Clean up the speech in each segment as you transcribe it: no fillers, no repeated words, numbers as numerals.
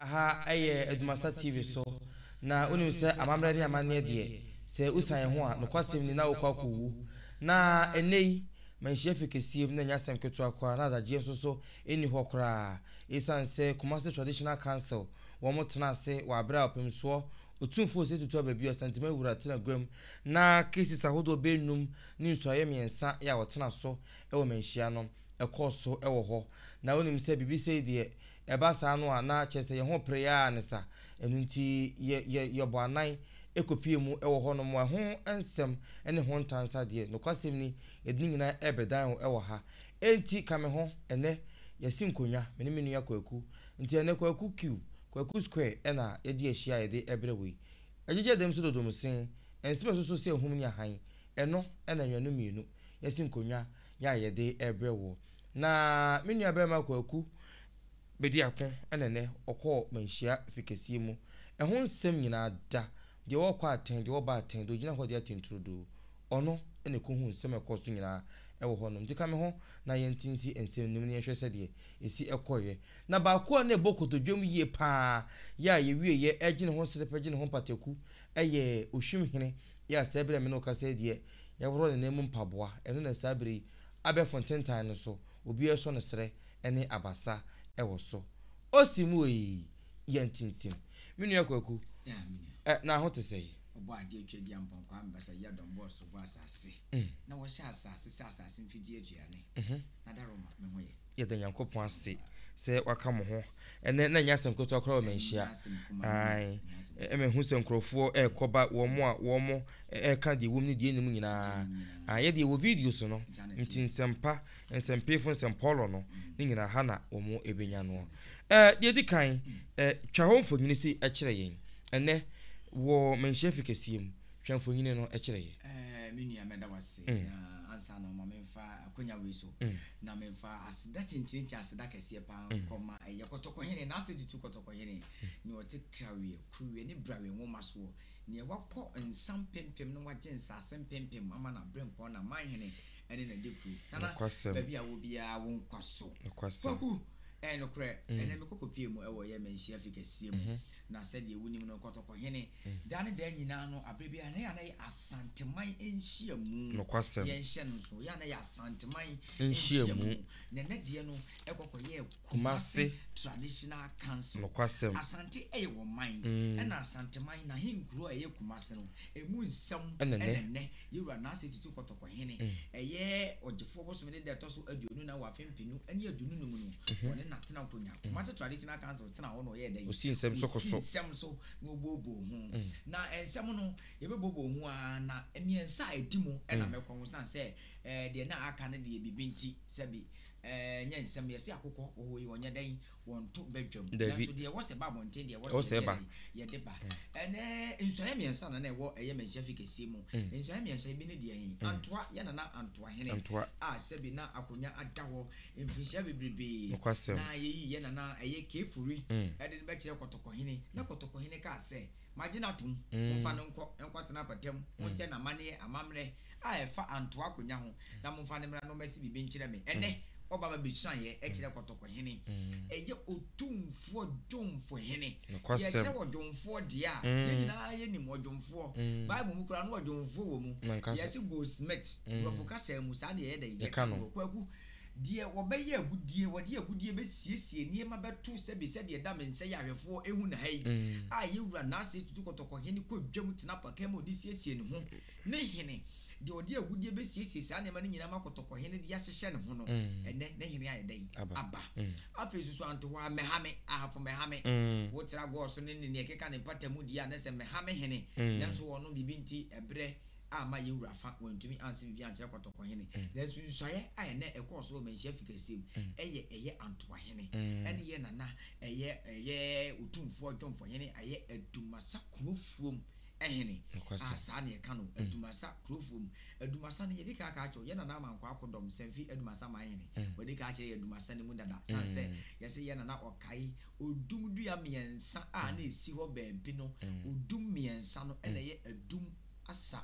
Aha yɛ Adumasa TV so, na wonim sɛ amammerɛ ne amanneɛ deɛ, sɛ wosian ho a, nokwasɛm ni na wokɔ akɔwu. Na ɛnnɛ yi, manhyia fi kɛseɛ mu na ɛnyɛ asɛm ketewa koraa, na adagyeɛ nso so nni hɔ koraa. Esiane sɛ Kumasi Traditional Council wɔn tena ase wɔ aberɛ a ɔpemsoɔ Otumfoɔ Osei Tutu Ababio Asantehene Wura tena guam na cases ahodoɔ bɛyɛ nnum ne nsuaeɛ mmiɛnsa yɛ a wɔtena so wɔ manhyia no ɛkɔɔ so wɔ hɔ. Na wonim sɛ biribi sei deɛ Ɛba saa no a, na kyerɛ sɛ yɛn ho pere ara ne sa. Ɛno nti, yɛ, yɛ, yɛbɔ anan kɔpue mu wɔ hɔnom. Ɛho nsɛm ne ho ntansa deɛ, nokwasɛm ni, yɛde ne nyinaa rebɛdan wo wɔ ha. Enti ka me ho, ɛnnɛ, yɛasi nkonnwa, me ne me nua Kwaku. Nti ɛnnɛ, Kwaku Cube, Kwaku Square na yɛde ahyia a yɛde rebrɛ wo yi. Agyigya dam so dodom sen, nsɛm a ɛsoso sɛ ahum ne ahan, ɛno na anuanom mmienu, yɛasi nkonnwa yɛ a yɛde rebrɛ woɔ. Na me nuabarima Kwaku Bediako na nnɛ ɔkɔɔ Manhyia fi kɛseɛ mu. Ɛho nsɛm nyinaa da, deɛ ɔrekɔ atɛn, deɛ ɔreba atɛn, deɛ ɔgyina hɔ de atɛn turodoo. Ɔno na ɛkɔhuu nsɛm a ɛkɔɔ so nyinaa wɔ hɔnom. Nti ka me ho na yɛnte nsi nsɛm no mu na yɛnhwɛ sɛdeɛ ɛsi kɔeɛ. Na baako a na ɛbɔ kotodwam yie pa ara yɛ a yɛwieeɛ regye ne ho serepɛ gye ne ho mpataku yɛ Ohwimhene yɛ a saa berɛ a me ne wo kasa yi deɛ yɛworɔ ne nan mu mpaboa. Ɛno na saa berɛ yi abɛɛfo ntentan no so, obiara sɔ no serɛ ne abasa wɔ so. Osi mu ei, yɛnte nsim. Me nua Kwaku, ɛ, na ho te sɛn? Ɔbɔɔ adeɛ twa di ampɔnkɔ ambasa yi adɔm bɔɔ soro bɔɔ asase na wɔhyɛ asase sɛ asase mfidie aduane na daroma me ho yɛ. Yɛda Nyankopɔn ase sɛ waka mo ho. Ɛnɛ na ɛnyɛ asɛm ketewa koraa wɔ manhyia. Ae, ɛma ɛhu sɛ nkurɔfoɔ ɛrekɔ ba wɔn a wɔn ɛreka deɛ ɛwom ne deɛ ɛnnim nyinaa. Ae, yɛ deɛ wɔ video so no, nti nsɛmpa, nsɛmpefo, nsɛmpɔlɔ no, ne nyinaa ha na wɔn ɛbɛnya no. Ɛɛ, deɛ ɛdi kan, ɛ, twa hɔ mfonini si kyerɛ yɛn. Ɛnɛ, wɔ manhyia fi kɛseɛ mu, twa mfonini no kyerɛ yɛn. Ɛɛ, me nua mɛda wo ase, na ansa na ma memfa akwanya wei so. Na memfa aseda kyenkyerenkye aseda kɛseɛ paa nkɔma ɛyɛ Kɔtɔkɔhene, n'ase tutu Kɔtɔkɔhene, nea ɔte Kraweɛ, Kuruweɛ ne Braweɛ nwoma soɔ, nea wakɔ nsa mpempem na wagye nsaase mpempem ama n'aberempɔn, n'amanhene ne n'adekuro. Nana, baabi a wɔ biara wo nkwa so. Kwaku, ɛyɛ nokorɛ, ɛnnɛ mekɔ kɔpue mu wɔ yɛn manhyia fi kɛseɛ mu, na sɛdeɛ wonim no, Kɔtɔkɔhene, daa ne daa nyinaa no, aberɛ biara na ɛyɛ a na ɛyɛ Asanteman nhyiamu. Nokwasɛm. Yɛnhyɛ no nso, ɛyɛ a na ɛyɛ Asanteman nhyiamu. Na ɛnɛ deɛ no, ɛkɔ kɔyɛɛ Kumasi Traditional Council. Nokwasɛm. Asante ɛyɛ wɔn man, ɛna Asanteman n'ahenkuro a ɛyɛ Kumasi no, ɛmu nsɛm ɛna ɛnɛ Yɛwura Nase Tutu Kɔtɔkɔ Hene, ɛyɛ Ɔgyefoɔ bosome ne da ɛtɔ so 24 wɔ afe 2025 mu no, ɔne n'atena nkonwa. Kumasi Traditional Council tena hɔ na ɔyɛɛ dɛn? Ɔsii nsɛm so kɔ so. Ɔsii nsɛm so na ɔbooboo ho. Na nsɛm no, yɛbɛbooboo ho ara na mmiɛnsa a ɛdi mu na mɛkɔ ho sane sɛ deɛ na aka no deɛ biribi nti sɛbi ɛnyɛ nsɛm yɛse akokɔ wɔ hɔ yi wɔnyɛ dɛn wɔnto badwam. Dabi. Nanso deɛ ɛwɔ sɛ ɛba abɔnten deɛ ɛwɔ sɛ yɛyɛ dɛn yɛde ba. Ɛnɛ nsuaeɛ mmiɛnsa na na ɛwɔ ɛyɛ Manhyia fi kɛseɛ mu. Nsuaeɛ mmiɛnsa ebi ne deɛ he? Antoa, yɛ nana Antoa hene a sɛbi na akonnwa ada hɔ mfirinhyia bebrebee na yɛyii yɛ nana ɛyɛ Kefuri de no bɛkyerɛ Kɔtɔkɔhene na Kɔtɔkɔhene kaa sɛ, Magye no atom, momfa no nkɔ nkɔtena apata mu, monkyɛ no amanneɛ, amammerɛ a ɛfa Antoa akonnwa ho na momfa no mmra na ɔmmɛse biribi nkyerɛ me. Ɛnnɛ, ɔba ba bɛsuaeɛ kyerɛ Kɔtɔkɔhene. Ɛyɛ Otumfoɔ Dwomfohene. Yɛkyerɛ ɔdwomfoɔ deɛ a, yɛn nyinaa yɛnim ɔdwomfoɔ. Bible mu koraa no ɔdwomfoɔ wɔ mu. Yɛse goldsmith, borɔfo kasa mu, saa na yɛyɛ dɛn? Yɛka no wɔ Kwaku. Deɛ wɔbɛyɛ agudeɛ, wɔde agudeɛ bɛsiesie nneɛma bɛto sɛbe sɛdeɛ ɛda me nsa yi a ahwɛfoɔ hu no ha yi, a yɛn wura Nase Tutu Kɔtɔkɔhene kɔ dwam tena apakan mu a ɔde siesie ne ho, ne hene, deɛ ɔde agudeɛ bɛsiesie saa nneɛma no nyinaa ma Kɔtɔkɔhene de ahyehyɛ ne ho no, ɛnnɛ ne hene ayɛ dɛn? Aba. Afei nso so anto hɔ ara, mmɛha me, ahafo mmɛha me, wotra gɔɔ so ne nea ɛkeka ne mpata mu deɛ a, na sɛ mmɛha me hene, nanso ɔno biribi nti ɛberɛ amma yɛn wura fa, wantumi anse biribi ankyerɛ Kɔtɔkɔhene. Nanso nsuaeɛ a ɛnnɛ ɛkɔɔ so wɔ Manhyia Fikɛseɛ mu yɛ ɛyɛ Antoahene ne yɛ nana ɛyɛ ɛyɛ Otumfoɔ Dwomfohene ɛyɛ Adumasa Kurofuom hene a saa na yɛka no Adumasa Kurofuom. Adumasa no yɛdi kan aka akyerɛ wo yɛ nana Amankwaa Akodɔm Samfi Adumasa man hene wadi kan akyerɛ yɛ Adumasa no mu dada sane sɛ yɛse yɛ nana ɔkae odum dua mmiɛnsa a na ɛsi hɔ baabi no odum mmiɛnsa no na ɛyɛ Adum asa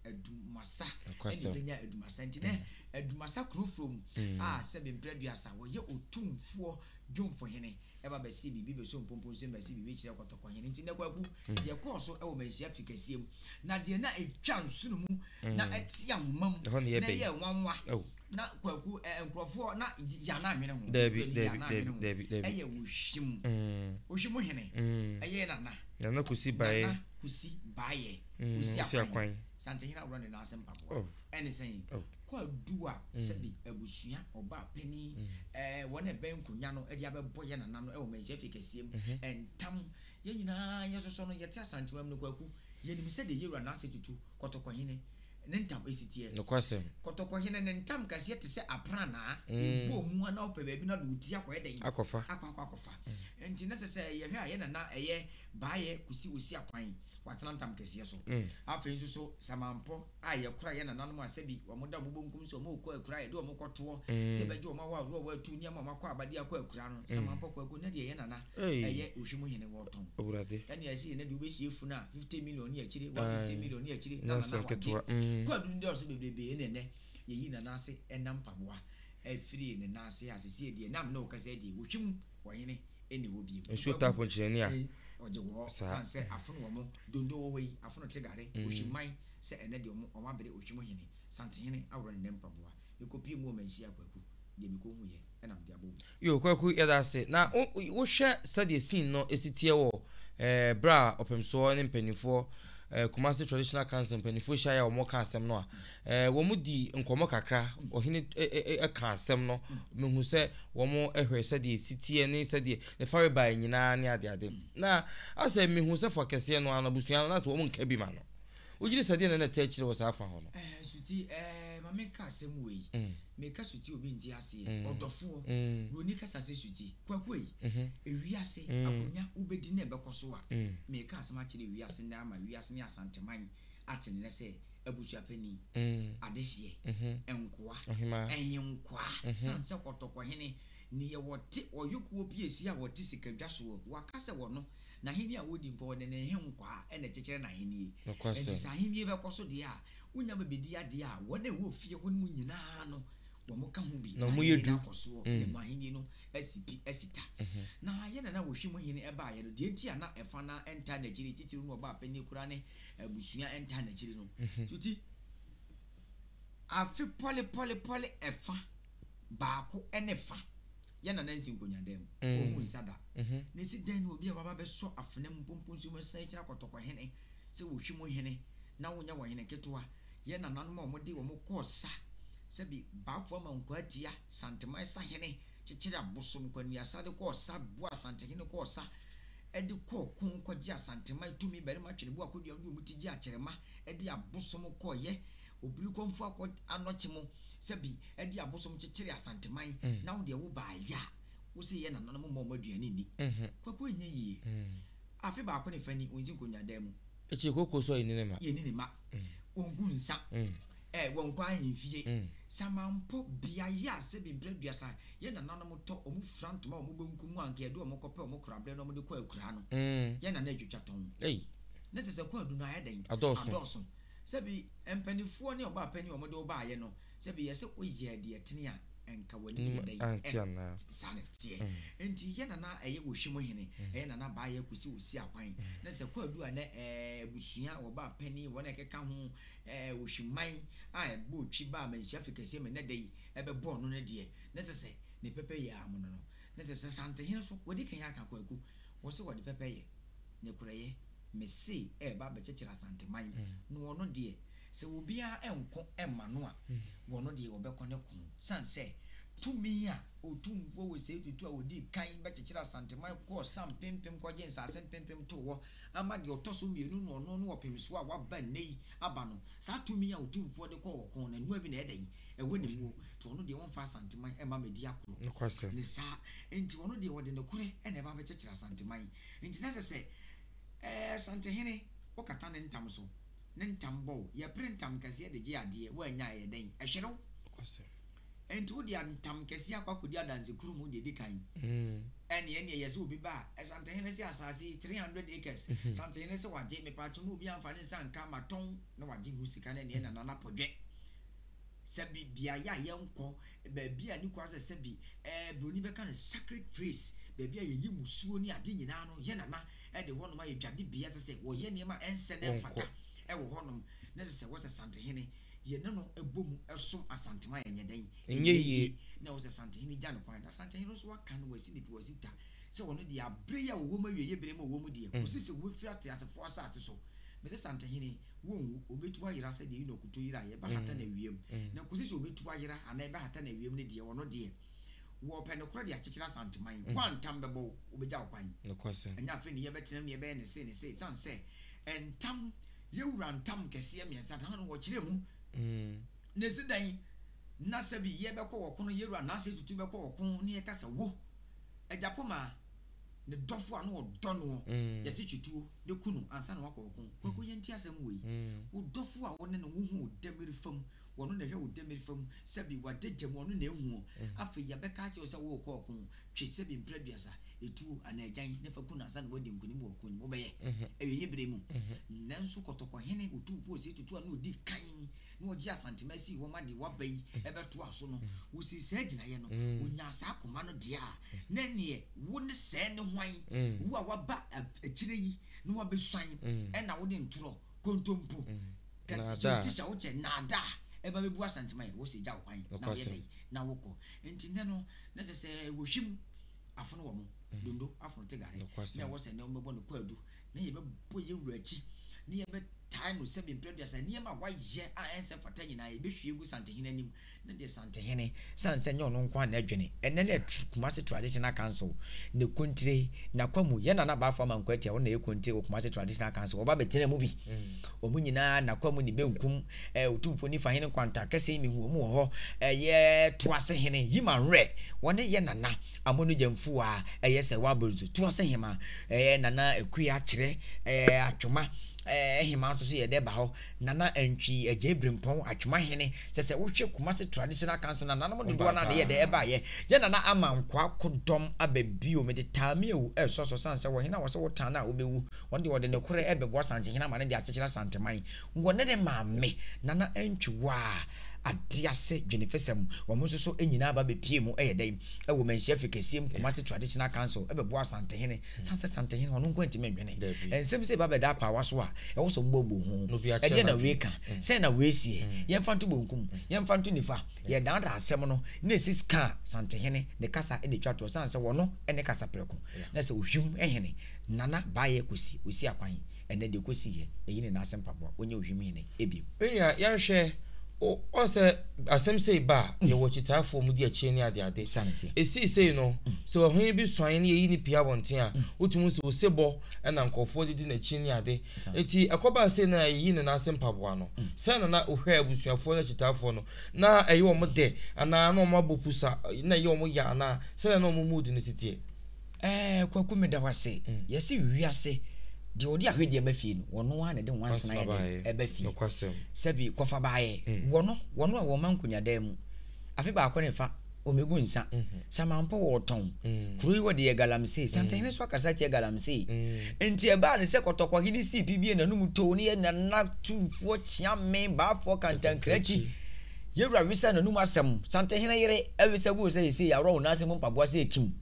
Adumasa ɛna ɛbɛnya Adumasa nti nɛ Adumasa kuro from a sɛbe mprɛ aduasa wɔyɛ Otumfoɔ Dwomfohene. Ɛba bɛsee biribi bɛsɔ mpompo nso bɛsee biribi kyerɛ kɔtɔkɔhene. Nti nnɛ Kwaku, deɛ ɛkɔɔ so wɔ Manhyia fi kɛseɛ mu, na deɛ na ɛtwa nsono mu, na ɛte ahoma mu, na ɛyɛ nwanwa, na Kwaku, nkurɔfoɔ na yana anwene ho, Dabi, dabi, dabi, dabi, dabi. Ɛyɛ Wohwim, Wohwim hene, ɛyɛ Nana. Nana Kusi Baeɛ. Nana Kusi Baeɛ, Kusi Akwan. Santehene aworɔ ne nan ase mpaboa. Ɛne sɛn? Kwadu a sɛbi abusua ɔbaa panin ɛɛ wɔn a ɛbɛn nkonnwa no de abɛbɔ yɛn nana no wɔ Manhyia fie kɛseɛ mu ntam. Yɛn nyinaa yɛsosɔ no, yɛte Asantewam no Kwaku, yɛnim sɛdeɛ Yɛwura Nase Tutu, Kɔtɔkɔhene, ne ntam si teɛ. Nokwasɛm. Kɔtɔkɔhene ne ntam kɛseɛ te sɛ apranaa, ɛbɔ mu a na wopɛ baabi na wode wo ti akɔyɛ dɛn? Akɔfa. Akɔ akɔ akɔfa. Nti na sɛ sɛ yɛhwɛ a yɛn nana ɛyɛ Baayɛ Kusi Osiakwan, watena ntam kɛseɛ so. Afei nso so Samampɔ. a yɛkora yɛn nananom a sɛbi wɔn da wɔn bonkum so wɔn rekɔ akura yɛde wɔn kɔtoɔ sɛ ɛbɛgye wɔn awɔ ahoroɔ wɔatu nneɛma wɔn akɔ abade akɔ akura no sɛ mampɔ kwaku ne deɛ yɛn nana ɛyɛ ohwim hene wɔtɔn ɛne ɛsi yɛn deɛ wobɛsie funu a 50 million ne akyire 150 million ne akyire na nana wagye kwadu no dɔɔso bebrebe ɛne ɛnɛ yɛyi nana ase ɛnam mpaboa ɛfiri ne nan ase a sɛsie deɛ nam ne wɔkasa deɛ wɔhwim wɔhene ɛni hɔ bio nsuo tapo nkyerɛni a ɔgye wɔ sane sɛ afono wɔ mo dondo wɔ hɔ yi afono te gare ohwim man sɛ ɛnnɛ deɛ wɔn wɔn abere Ohwim hene, Santehene aworɔ ne nan mpaboa. Mekɔpue mu wɔ Manhyia Kwaku, deɛ mekɔhuiɛ ɛna mede abɔ mu. Yo, Kwaku, yɛda ase. Na wo, wohwɛ sɛdeɛ scene no si teɛ wɔ eh, berɛ a ɔpemsoɔ ne mpanimfoɔ, eh, Kumasi Traditional Council mpanimfoɔ hyiaeɛ a wɔka asɛm no a, eh, wɔn di nkɔmmɔ kakra, ɔhene eh, eh, eh, ka asɛm no, mehu sɛ wɔn hwɛ sɛdeɛ ɛsi teɛ ne sɛdeɛ ne farebae nyinaa ne adeade. Na asɛ mehu sɛ fa kɛseɛ no ara no, abusua no, na asɛ wɔn nka bi ma no. Wogye di sɛ deɛn na na ɛtaa akyire wɔ saa fa hɔ no? Ɛɛ Suti, ɛɛ ma menka asɛm wei. Meka Suti obi nte aseɛ. Ɔdɔfoɔ, buroni kasa sɛ Suti. Kwaku ei, ewiase akonnwa wobɛdi na ɛbɛkɔ so a, meka asɛm akyerɛ wiase nnɛ ama wiase ne Asanteman ate no nnɛ sɛ abusuapanin, adehyeɛ, nkoa, nhenkwaa, sane sɛ kɔtɔkɔhene, neɛ wɔte ɔyokoɔ piesie a wɔte sikadwa soɔ, waka sɛ wɔno N'ahenni a odi mpo, ɔde ne nhenkwaa na ɛkyekyere n'ahenni. Enti sɛ ahenni bɛkɔ so deɛ a, wonya bɛbɛdi adeɛ a, wɔn a ɛwɔ fie hɔ no mu nyinaa no, wɔka ho bi. Na ahenni no akɔ soɔ, na mu ahenni no asi pi, asi ta. Na yɛn nana Wɔhwim hene baeɛ no, deɛ nti a na ɛfa no ara ntaa n'akyiri, titiriw no ɔbaa panin koraa ne abusua ntaa n'akyiri no, so ti, afe pɔlepɔlepɔle ɛfa baako ne fa. Yɛn nana nsi nkonnwadan mu, ɔngu nsa da. Na esi dɛn na obi a waba abɛsɔ afena mu mpompo nso mu san akyiri akɔtɔkɔ hene sɛ wɔhwim wo hene na wonyɛ ɔhene ketewa? Yɛn nananom a wɔde wɔn kɔɔ sa sɛbi Bafo ama Nkwaatia, Santeman sahene, kyekyere abosom Kwanuasa de kɔɔ sa, boa Asantehene kɔɔ sa de kɔɔ ko kɔgye Asanteman tumi, barima Tweneboa Akoduam de wɔn ti gye Akyerema de abosom kɔeɛ. Obirikɔmfo akɔ anɔkye mo sɛ bi de abosom kyekyere Asanteman na wo deɛ wo baa yɛ a wo se yɛ nananom mma wɔn aduane nni. Kwaku ɛnyɛ yie. Afe baako ne fa ni ɔnsi nkonnwa dan mu. Akyire kooko so a yɛnni ne mma. Yɛnni ne mma. Ɔngu nsa. Ɛ wɔnkɔ ahemfie. Samampɔ beaeɛ a sɛbi mprɛ aduasa yɛ nananom tɔ wɔn fira ntoma wɔn benkum mu a anka yɛde wɔn kɔpɛ wɔn koraberɛ na wɔde kɔ akuraa no. Yɛ nana atwitwa tɔn. Ne te sɛ kwaadu no ayɛ dɛn? Adɔɔso. Sɛbi mpaninfoɔ ne ɔbaa panin a wɔde wo baeɛ no, sɛbi yɛ sɛ woyɛɛ deɛ ɛtene a, nka w'anim yɛ dɛn? Ante anaa? Saa na ɛteɛ. Enti yɛ nana ɛyɛ Ohwim hene, ɛyɛ nana baeɛ kɔsi Osiakwan. Na sɛ kwaadu a na ɛɛ abusua, ɔbaa panin, wɔn a ɛkeka ho, ɛɛ Ohwimman a ɛbɔ otwi baa Manhyia Fikɛseɛ ma ɛnnɛ da yi ɛbɛbɔɔ no no deɛ, na ɛsɛ sɛ ne pɛpɛ yɛ amono no. Na ɛsɛ sɛ Santehene nso, wadi kan aka Kwaku, wɔ sɛ wɔde pɛpɛ yɛ, ne korɛyɛ. Mese ɛreba abɛkyekyere Asanteman, na ɔno deɛ, sɛ obiara nko mma no a, wɔno deɛ wɔbɛkɔ ne ko. Sane sɛ, tumi a Otumfoɔ Osei Tutu a ɔdii kan bɛkyekyere Asanteman kɔɔ sa mpempem kɔgye nsase mpempem too hɔ ama deɛ ɔtɔ so mmienu no ɔno ne ɔpemsoɔ a waba nnɛ yi aba no, saa tumi a Otumfoɔ de kɔɔ ɔko no, ɛnoa bi na ɛyɛ dɛn? Ɛwɔ ne muo. Nti ɔno deɛ wɔmfa Asanteman mma mmɛdi akorɔ. Ne saa nti ɔno deɛ ɔde nokorɛ na ɛba abɛkyekyere Asanteman. Nti na ɛsɛ sɛ Ɛɛ Asantehene, wokata ne ntam so, ne ntam bɔ wo. Yɛpere ntam kɛseɛ de gye adeɛ, woannya a ɛyɛ dɛn? Ɛhwere wo. Enti wode ntam kɛseɛ akɔ akɔdi adansekurum mu deɛ ɛdi kan. Ɛnneɛ ɛnneɛ yɛ sɛ obi ba a, Asantehene se asase yi 300 acres, Asantehene se wagye, mepaakyɛw ma obiara mfa ne nsa nka, matɔn na wagye ho sika no ɛnneɛ Nana Napɔdwɛ. Sɛbi beaeɛ a yɛnkɔ, baabi a ne kwan sɛ sɛbi ɛɛ broni bɛka no sacred place, Baabi a yɛyi mmusuo ne ade nyinaa no, yɛn nana de hɔnom ayɛ dwadibea, ɛsɛ sɛ wɔyɛ nneɛma a ɛnsɛ na ɛmfata wɔ hɔnom, na ɛsɛ sɛ wɔsɛ Santehene, yɛne no bɔ mu som Asantehene a ɛnyɛ dɛn? Ɛnyɛ yie. Na ɛwɔ sɛ Santehene gya no kwan, na Santehene nso aka no, wasi ne pi, wasi ta, sɛ ɔno deɛ aberɛ yi a wɔwɔ mu awieeɛ berɛ mu a wɔwɔ mu deɛ, kɔsi sɛ wɔbɛfiri ateasefoɔ asase so. Mese Santehene, wonwu, ɔbɛtu ayera sɛdeɛ Enok tu yeraeɛ, ɛbɛhata no awiam, na kɔsi sɛ ɔbɛtu ayera anaa ɛbɛhata no awiam no deɛ, ɔno deɛ, Wɔpɛ nokorɛ de akyekyere Asanteman. Wo a ntam bɛbɔ wo, wobɛgya wo kwan. Ɛnyɛ afei ne yɛbɛtena mu ne yɛbɛyɛ ne sei ne sei. Ɛsiane sɛ ntam, yɛwura ntam kɛseɛ mmiɛnsa da no wɔkyerɛ mu. Na ɛsi dɛn na sɛbi yɛbɛkɔ ɔko no, yɛwura Anaasɛ Tutu bɛkɔ ɔko ne yɛka sɛ wo, Agyapoma, ne dɔfo a na ɔdɔ noɔ, yɛse twe tuo na ku no ansa na wakɔ ɔko. Kwaku yɛnte asɛm wei. Wo dɔfo a wo ne no wohu wo dɛmiri fam, Ɔno na ɛhwɛ wo dɛmiri fam, sɛbi w'adagya mu, ɔno na ehu wo. Afei yɛbɛka akyerɛ wo sɛ worekɔ ɔko, twe sɛbi mprɛ aduasa, etuo anaa agyan na fa ku no ansa na woadi nkonim wɔ ɔko no mu. Wobɛyɛ? Awieeɛ berɛ mu. Nanso Kɔtɔkɔhene Otumfoɔ Osei Tutu a na ɔdi kan na ɔgye Asantema sii hɔ ma deɛ waba yi bɛtoaa so no, ɔsii saa gyinaeɛ no. Ɔnyaa saa koma no deɛ a, na ɛnneɛ wo ne sɛɛ ne hwan? Wo a woaba akyire yi na woabɛsuan ɛna wode ntorɔ, kontompo, Ka Naadaa. ti hyɛ wo kyɛ naadaa ɛba bɛbu Asantema yi wose gya wo kwan na woyɛ Nokwasɛm. dɛn na wokɔ nti nnɛ no na sɛ sɛ wɔhwim afono wɔ mo dondo afono te gare na Nokwasɛm. ɛwɔ sɛ nnɛ wɔbɛbɔ no kwaadu na yɛbɛbɔ yɛ wura akyi na yɛbɛtae no sɛbi mprɛ aduasa nneɛma a wayɛ a ɛnsɛ fata nyinaa yɛbɛhwie gu Santehene anim na deɛ Santehene sane sɛ nyɛ ɔno nko ara na ɛdwene ɛnnɛ na Kumasi Traditional Council ne kontire Nakwamu yɛn Nana Bafo Amankwah Atia ɔno na ɛyɛ kontire wɔ Kumasi Traditional Council wɔba bɛtena mu bi wɔn nyinaa Nakwamu ne benkum ɛɛ Otumfoɔ Nifa Hene Nkwanta kɛse mehu wɔn wɔ hɔ ɛyɛ Toase Hene Yimanwerɛ wɔne yɛ Nana Amono Gyamfuwa ɛyɛ sɛ Wabonsu Toase Hema ɛyɛ Nana Akua Kyerɛ ɛɛ Atwoma ɛɛ Hema nso so yɛ dɛ ba hɔ Nana Antwi Agyei Brempɔn Atwoma Hene sɛ sɛ wohwɛ Kumasi Traditional Council nananom dodoɔ no a na ɛyɛ dɛ ɛbaeɛ yɛ Nana Ama Nkoa Kodɔm aba bio mede Taamiawu ɛresɔ so sane sɛ ɔhene a wɔsɛ wotan no a wobɛwu ɔno deɛ ɔde nokorɛ ɛrebɛboa Asantehene ama no de akyekyere Asanteman wɔ ne ne maame Nana Antwi waa Adease Dwenefɛsɛm wɔn nso so nyinaa aba bɛpie mu ɛyɛ dɛn ɛwɔ Manhyia Fikɛseɛ mu Kumasi Traditional Council ɛbɛboa Asantehene Sane sɛ Santehene ɔno nko ntumi nnwene nsɛm sɛ ɛba bɛda apaawa so a, ɛwɔ sɛ ɔbobɔ ho. Ɛdeɛn na wei ka? Sɛn na wei seɛ? Yɛmfa nto bonkum, yɛmfa nto nifa. Yɛdaadaa asɛm no na ɛsi sika a Santehene ne kasa na ɛtwa toɔ sane sɛ ɔno ne kasa prɛko. Na sɛ Ohwim hene Nana baeɛ kɔsi ɔsi akwan, ɛnnɛ deɛ ɛkɔsiiɛ, ɛyi ne nan ase mpaboa, ɔnyɛ Ohwim hene bio. Me nua, yɛnhwɛ, o, ɔn sɛ asɛm sei ba a, yɛwɔ akyitaafoɔ a wɔdi akyire ne adeade. Saa na ɛteɛ. Ɛsii sei no, sɛ ɔhene bi suan ne yɛyi no pue abɔnten a, wotumi hu sɛ osebɔ na nkurɔfoɔ de di n'akyi ne ade. Enti ɛkɔbaa sei na yɛyi ne nan ase mpaboa no, sɛn na na wohwɛ abusuafoɔ ne akyitaafoɔ no? Na ɛyɛ wɔn dɛ anaa na wɔabɔ pusa na ɛyɛ wɔn ya anaa sɛdeɛ na wɔn mood no si teɛ? Ɛɛ Kwaku meda wo ase. Yɛse wiase deɛ ɔde ahwedeɛ ba fie no wɔno ara na ɛde nwansena yɛ dɛn ɛba fie. Sɛbi kɔfa baayɛ wɔno wɔno a wɔma nkonyadan mu afe baako ne fa wɔmɛgu nsa samampɔ wɔtɔn kuro yi wɔde yɛ galamsey Santehene so akasa tia galamsey nti ɛbaa ne sɛ kɔtɔkɔhene sii pi bie n'anum too ne yɛ nana tumfoɔ kyeame baafoɔ kantankrakyi yɛwura wisa n'anum asɛm Santehene yere awisa guu sɛ yɛsei yɛaworɔ wo nan ase mu mpaboa sɛ ekim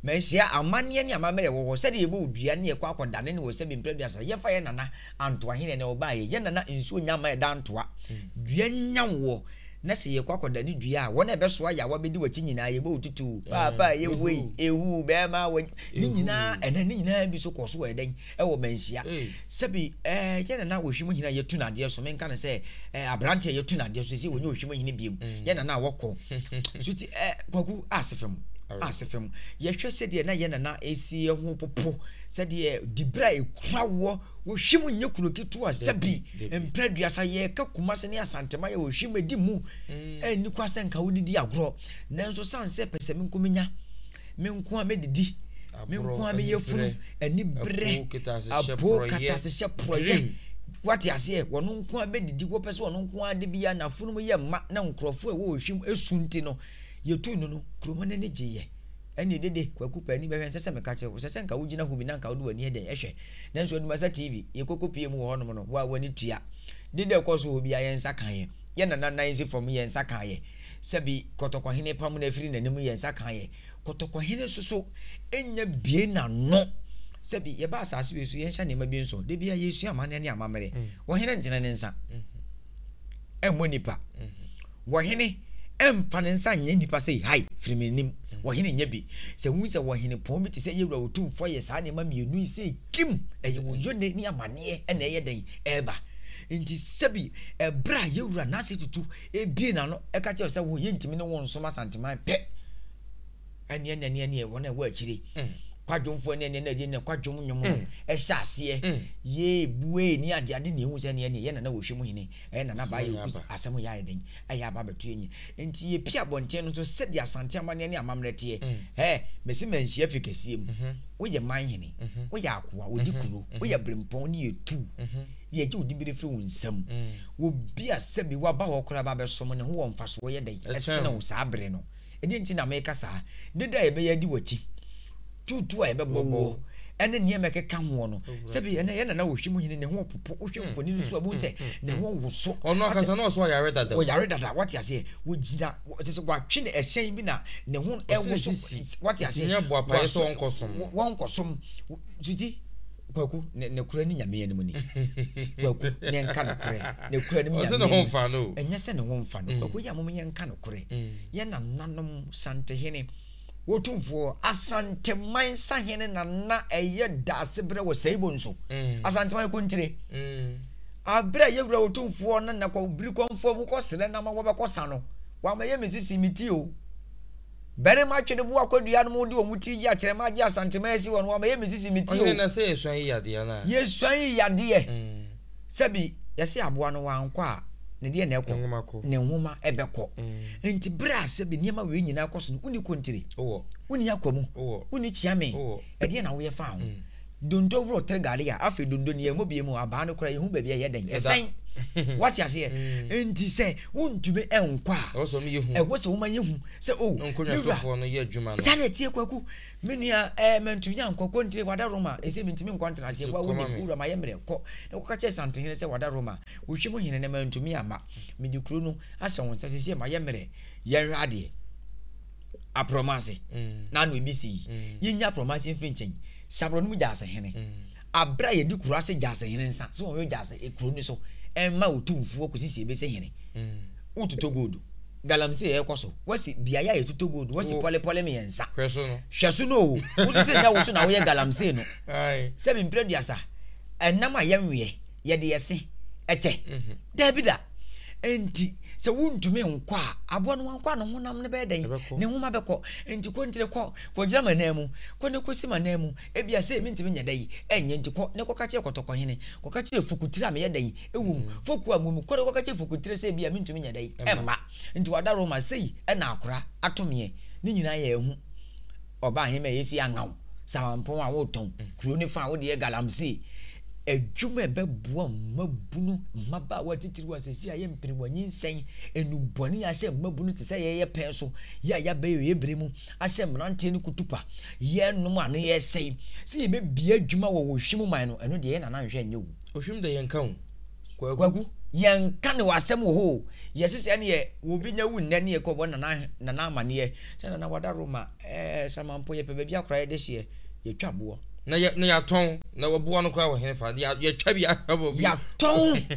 Manhyia amanneɛ ne amammerɛ a ɛwɔ hɔ, sɛdeɛ yɛbɔ odua ne yɛkɔ akɔdane no wɔ sɛbe mprɛ aduasa, yɛmfa yɛn nana Antoa hene na ɔbaeɛ, yɛn nana nsuo nnya mma ɛda Antoa, dua nya woɔ, na sɛ yɛkɔ akɔdane dua a, wɔn a ɛbɛsoa yawa bɛdi w'akyi nyinaa, yɛbɔ wo tutuu, paapa ɛyɛ woi, ehuu, bɛɛma wɔ, ne nyinaa, ɛnɛ ne nyinaa bi so kɔɔ so wɔ ɛdɛn, ɛwɔ Manhyia. Sɛbe ɛɛ, yɛn nana Ohwim hene a yɛtu no adeɛ so, menka no sɛ ɛɛ, aberanteɛ a yɛtu no adeɛ so, sɛ wɔnyɛ Ohwim hene biom, yɛn nana a wɔkɔ, so ti ɛɛ, Kwaku, asefem. Ase fam. Yɛhwɛ sɛdeɛ na yɛn nana esi ho popo, sɛdeɛ diberɛ a ɛkura woɔ, Ohwim nyɛ kuro ketewa, sɛbi mprɛ aduasa yɛreka Kumase ne Asantema yɛ Ohwim ɛdi mu, ɛnni kwa sɛ nka wodidi agorɔ, nanso sane sɛ pɛ sɛ me nko menya, me nko a mɛdidi, me nko a meyɛ funu, aniberɛ, apo, katasehyɛ, porɔyɛ, wate aseɛ, wɔn nko a bɛdidi, wɔpɛ sɛ wɔn nko a de bia n'afunumu yɛ mma na nkurɔfoɔ a ɛwɔ Ohwim esu nti no, Yɛtuu no no, kuroma no ani gyeeɛ. Ɛnneɛ dede, Kwaku paani bɛhwɛ, ɛnsɛ sɛ meka kyerɛ wo, ɛsɛ sɛ nka wogyina hɔ bi na nka wode w'ani yɛ dɛn hwɛ. Nanso Adumasa TV, yɛkɔkɔpuee mu wɔ hɔnom no, wo a w'ani tua. Dede a ɛkɔɔ so wɔ hɔ biara, yɛn nsa kaeɛ. Yɛn nana nan si fam, yɛn nsa kaeɛ. sɛbi Kɔtɔkɔhene pam no afiri n'anim yɛn nsa ka yɛ. Kɔtɔkɔhene nso so nnya bue n'ano. Sɛbi yɛba asase wei so yɛnhyɛ nneɛma bi nso. Da biara yɛsua amanneɛ ne amammerɛ. Ɔhene ntene ne nsa mmɔ nipa. Wɔhene mfa ne nsa nyɛ nnipa sei, hai, firi m'anim. Wɔhene nyɛ bi. Sɛ wohu sɛ wɔhene pɔn bi te sɛ yɛwura Otumfoɔ yɛ saa nneɛma mmienu yi sei kim, ɛyɛ wɔ yone ne amaneɛ na ɛyɛ dɛn ɛreba. Nti sɛbi ɛberɛ a yɛwura Nase Tutu ebie n'ano ɛka kyerɛ sɛ wo yɛntumi ne wo nsom Asanteman pɛ, ɛneɛ ne ɛneɛ neɛ wɔn a ɛwɔ akyire mm. kwadwomfoɔ ne ɛneɛ ne ɛdeɛ ne kwadwom nnwom no mm. ɛhyɛ aseɛ mm. yee buee ne adeade ne ehu sɛ ɛneɛ neɛ yɛ nana wɔhwɛ mu hene Ɛyɛ Nana Baa Yɛ asɛm yɛ ayɛ dɛn ɛyɛ aba abɛto yɛn yi. Nti yɛpie abɔnten no nso sɛdeɛ Asante amanneɛ ne amammerɛ teɛ. Hɛɛ, mese manhyia fi kɛseɛ mu. Woyɛ man hene, woyɛ akoa, wodi kuro, woyɛ berempɔn ne yɛtu. Yɛgye wo dibere firi wo nsam. Obi a sɛbi waba hɔ koraa ba abɛsom ne ho wɔ mfasoɔ yɛ dɛn ɛsene wo saa bere no. Ɛdeɛn nti na meka saa? Dede a yɛbɛyɛ adi w'akyi, tuutuu a yɛbɛbɔ woɔ, ɛne nneɛma ɛkeka hoɔ no, sɛbi ɛnɛ yɛn nana Ohwim hene ne ho popo, wohwɛ hmm, mfoni no so a, wohu sɛ hmm, ne ho woso. Ɔno ankasa na ɔso ɔyare dada. Ɔyare dada, wate aseɛ. Wɔgyina, kyerɛ sɛ watwe ne ɛhyɛn bi na ne ho ɛwoso, wate aseɛ. Nyɛ boapayɛ sɛ wɔnkɔsom. Wɔnkɔsom. Suti, Kwaku, ne ne korɛ ne nyame anim ni. Kwaku, ne nka no korɛ. Ne korɛ ne nyame anim. Ɛnyɛ sɛ ne ho mfa no. Kwaku yɛ a mom yɛnka no korɛ. Yɛn nananom Santehene, Otumfoɔ, Asanteman Sahene na na ɛyɛ daasebrɛ wɔ Seibo nso. Asanteman Kontire. Aberɛ a yɛwura Otumfoɔ na na kɔ birikɔmfoɔ mu kɔsrɛ na ma wɔbɛkɔ sa no, wamɛyɛ me sisi me ti o. Barima twene bo akwadua no mu de wɔn tiri gye akyerɛma agye Asanteman asi hɔ no, wamɛyɛ me sisi me ti o. Ɔhene na sɛ yɛsua yi yadeɛ anaa? Yɛsua yi yadeɛ. Sɛbi yɛse aboa no wankɔ a, ne deɛ na ɛkɔ, ne nwoma ɛbɛkɔ. Nti berɛ a sɛbi nneɛma wei nyinaa kɔ so no, wonni kontire, wonni akwamu, wonni kyeame, ɛdeɛ na woyɛ faa ho? Donto woro tere gale a, afei donto no yɛmmɔ bie mu, abaa no koraa yɛhu baabi a ɛyɛ dɛn, ɛsɛn. Wate aseɛ? Nti sɛ wontumi nkɔ a, ɛwɔ sɛ woma yɛhu sɛ o, me wura, saa na ɛteɛ Kwaku. Me nua eh, mantumi ankɔ, kɔ ntire, wada Roma, ese mentumi nkɔ ntena aseɛ, wo a wonim, wo wura mayɛ mmerɛ, kɔ na kɔka kyerɛ Santehene sɛ wada Roma, wohwɛ mu hene no, mantumi amma, mede kuro no ahyɛ wo nsa, seesei mayɛ mmerɛ, yɛnhwɛ adeɛ. Aprɔmase, na ano ebi si yi, yɛnyi aprɔmase mfiri nkyɛn, Saborɔ no mu gyaasehene, aberɛ a yɛde kuro ase gyaasehene nsa, sɛ wɔhwɛ gyaase kuro no so, ɛmma otumfoɔ kɔsi sɛ ɛbɛsi hene, wototɔ gold. Galamsey ɛkɔ so. Wasi beaeɛ a yɛtotɔ gold, wasi pɔlepɔle mmiɛnsa. Hwɛ so no. Hwɛ so no o. Wosu sɛ nyɛ wo so na woyɛ galamsey no. Sɛbi mprɛ duasa, ɛnam a yɛnweɛ, yɛde yɛse ɛkyɛ. Mhm. Daabi da. Enti sɛ wontumi nkɔ a, aboa no wankɔ a ne honam no bɛyɛ dɛn? Ne nwoma bɛkɔ. Enti kɔ ntire kɔ, kɔgyina m'anan mu. Kɔ ne kɔsi m'anan mu. Ebia sei mentumi nyɛ dɛ yi, ɛnyɛ nti kɔ ne kɔka kyerɛ kɔtɔkɔhene, kɔka kyerɛ fukutire a meyɛ dɛ yi, Ɛwom, fokuo a mewɔ mu, kɔ na kɔka kyerɛ fokutire sɛ ebia mentumi nyɛ dɛn mma. Nti wada Roma, sei na akora ato meɛ. Ne nyinaa yɛ ahu. Ɔbaa he ma yɛsi angaw, samampɔn a wotɔn, kuro ne fa a wode yɛ galamsey. Adwuma a ɛbɛboa mmabunu, mmabaawa titiriw a seesei ayɛ mperewa nyinsɛn, nnubɔne a ahyɛ mmabunu te sɛ yɛyɛ pɛn so, yɛ a yɛabɛyɛ yɛ bere mu, ahyɛ mmeranteɛ no kutupa, yɛnom ano yɛsɛe. Sɛ yɛbɛbie adwuma wɔ Ohwim man no, ɛno deɛ yɛ nana nhwɛ nyɛ o. Ohwim de yɛnka o. Kwaku. Kwaku, yɛnka ne wɔ asɛm wɔ hɔ o. Yɛse sɛ ɛneɛ obi nya wu nnɛ ne yɛkɔbɔ nana nana amaneɛ sɛ nana wada Roma ɛɛ Samanpo yɛpɛ baabi akora yɛde hyeɛ yɛtwa boɔ. Na yɛ na yɛatɔn na wɔboɔ no koraa wɔ hene fa yɛtwa bi ahwɛ bi. Yɛatɔn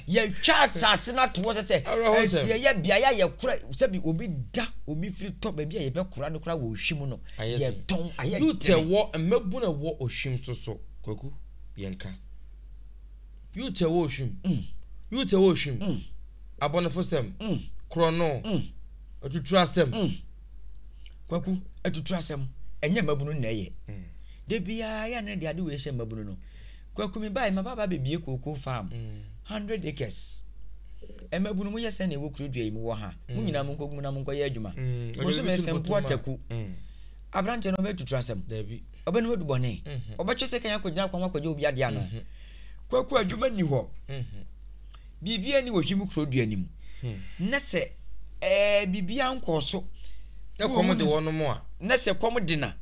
yɛtwa asase no ato hɔ sɛ sɛ ɛsiɛ yɛ beaeɛ a yɛkora sɛbi obi da obi firi tɔ baabi a yɛbɛkora no koraa wɔ ohwim no yɛtɔn ayɛ dene. Youth ɛwɔ mmabunu ɛwɔ ohwim so so Kwaku. Yɛnka. Youth ɛwɔ ohwim. Youth ɛwɔ ohwim. Abɔnefosɛm. Korɔno. Atuturasɛm. Kwaku, atuturasɛm, ɛnyɛ mmabunu na ɛyɛ. Da biara yɛ a na de ade wei hyɛ mmabunu no. Kwaku me bae, maba aba abɛbie kookoo farm, 100 acres. Mmabunu mo yɛ sɛn na ɛwɔ kuro dua yi mu wɔ ha? Mo nyinaa mo nkɔgu mu na mo nkɔyɛ adwuma. Bosome sɛ mpo ataku. Aberanteɛ no ɔbɛtutu asɛm. Dabi. Ɔbɛnom adubɔne. Ɔbɛtwe sekan akɔgyina kwan ho akɔgye obi adeɛ anaa? Kwaku adwuma nni hɔ. Biribiara nni wɔ hwim kuro dua no mu. Na sɛ ɛɛ biribiara nkɔɔ so. Na kɔm de wɔn mo a. Na sɛ kɔm de na.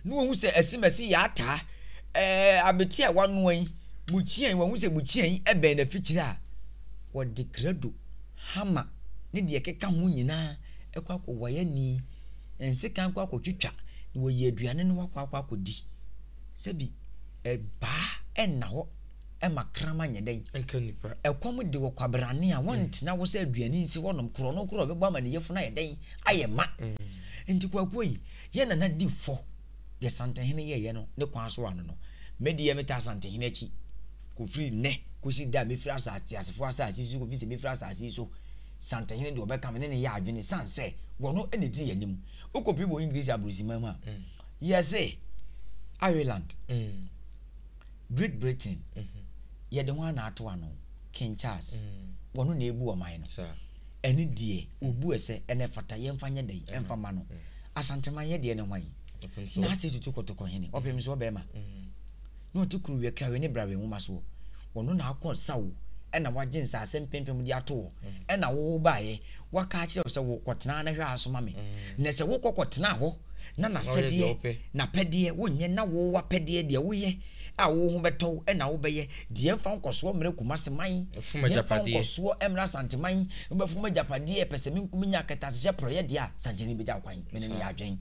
Na wɔhu sɛ asimasi yɛ ataa. Ɛɛ abete a wanoa yi, bukyia yi, wɔhu sɛ bukyia yi bɛn n'afikyire a, wɔde krado, hama. ne deɛ ɛkeka ho nyinaa kɔ akɔwae ani, nsekan kɔ akɔtwitwa, na wɔyi aduane no wakɔ akɔ akɔdi. Sɛbi ɛbaa ɛnna hɔ ɛma kraman nyɛ dɛn? Nka nipa. Ɛkɔm de wɔ kwabrane a wɔntena hɔ sɛ aduane nsi hɔnom, korɔno korɔ ɔbɛbɔ ama ne yafunu ayɛ dɛn? Ayɛ ma. Nti kwakuo yi, yɛn nana di fɔ deɛ Santehene yɛeɛ no ne kwan so ano no. Me deɛ metaa Santehene akyi kɔfiri nnɛ kɔsi da a mɛfiri asase teasefoɔ asase so kɔfiri sɛ mɛfiri asase yi so. Santehene deɛ ɔbɛka me ne ne yɛ adwene sane sɛ wɔno na ɛdi yɛn anim. Wokɔpie wɔ English abrosiman mu a, yɛse Ireland, Great Britain, yɛde hwan na ato ano? King Charles. Wɔno na ɛbu ɔman no. Ɛne deɛ wɔbu ɛsɛ ɛna ɛfata yɛmfa nyɛ dɛn ɛmfa ma no. Asanteman yɛ deɛ ne hwan? Na ase tutu kɔtɔkɔ hene ɔpem so ɔbɛrima. Na ɔte kuruwiɛ krawe ne brawe nwoma soɔ. Ɔno na akɔ saw ɛna wagye nsaase mpempem de ato hɔ. Ɛna wo baeɛ waka akyerɛ wo sɛ wo kɔtena na hwɛ asoma me. Na sɛ wokɔ kɔtena hɔ na n'asɛdeɛ n'apɛdeɛ wonyɛ na wo w'apɛdeɛ deɛ woyɛ a wo ho bɛtɔ wo na wobɛyɛ deɛ mfa nkɔsoɔ mmerɛ Kumase man, deɛ mfa nkɔsoɔ mmerɛ Asante man, wobɛfom agyapadeɛ pɛ sɛ me menya akɛtɛasehyɛ porɔeɛ deɛ a, Santehene bɛgya wo kwan. Me ne no yɛ adwen.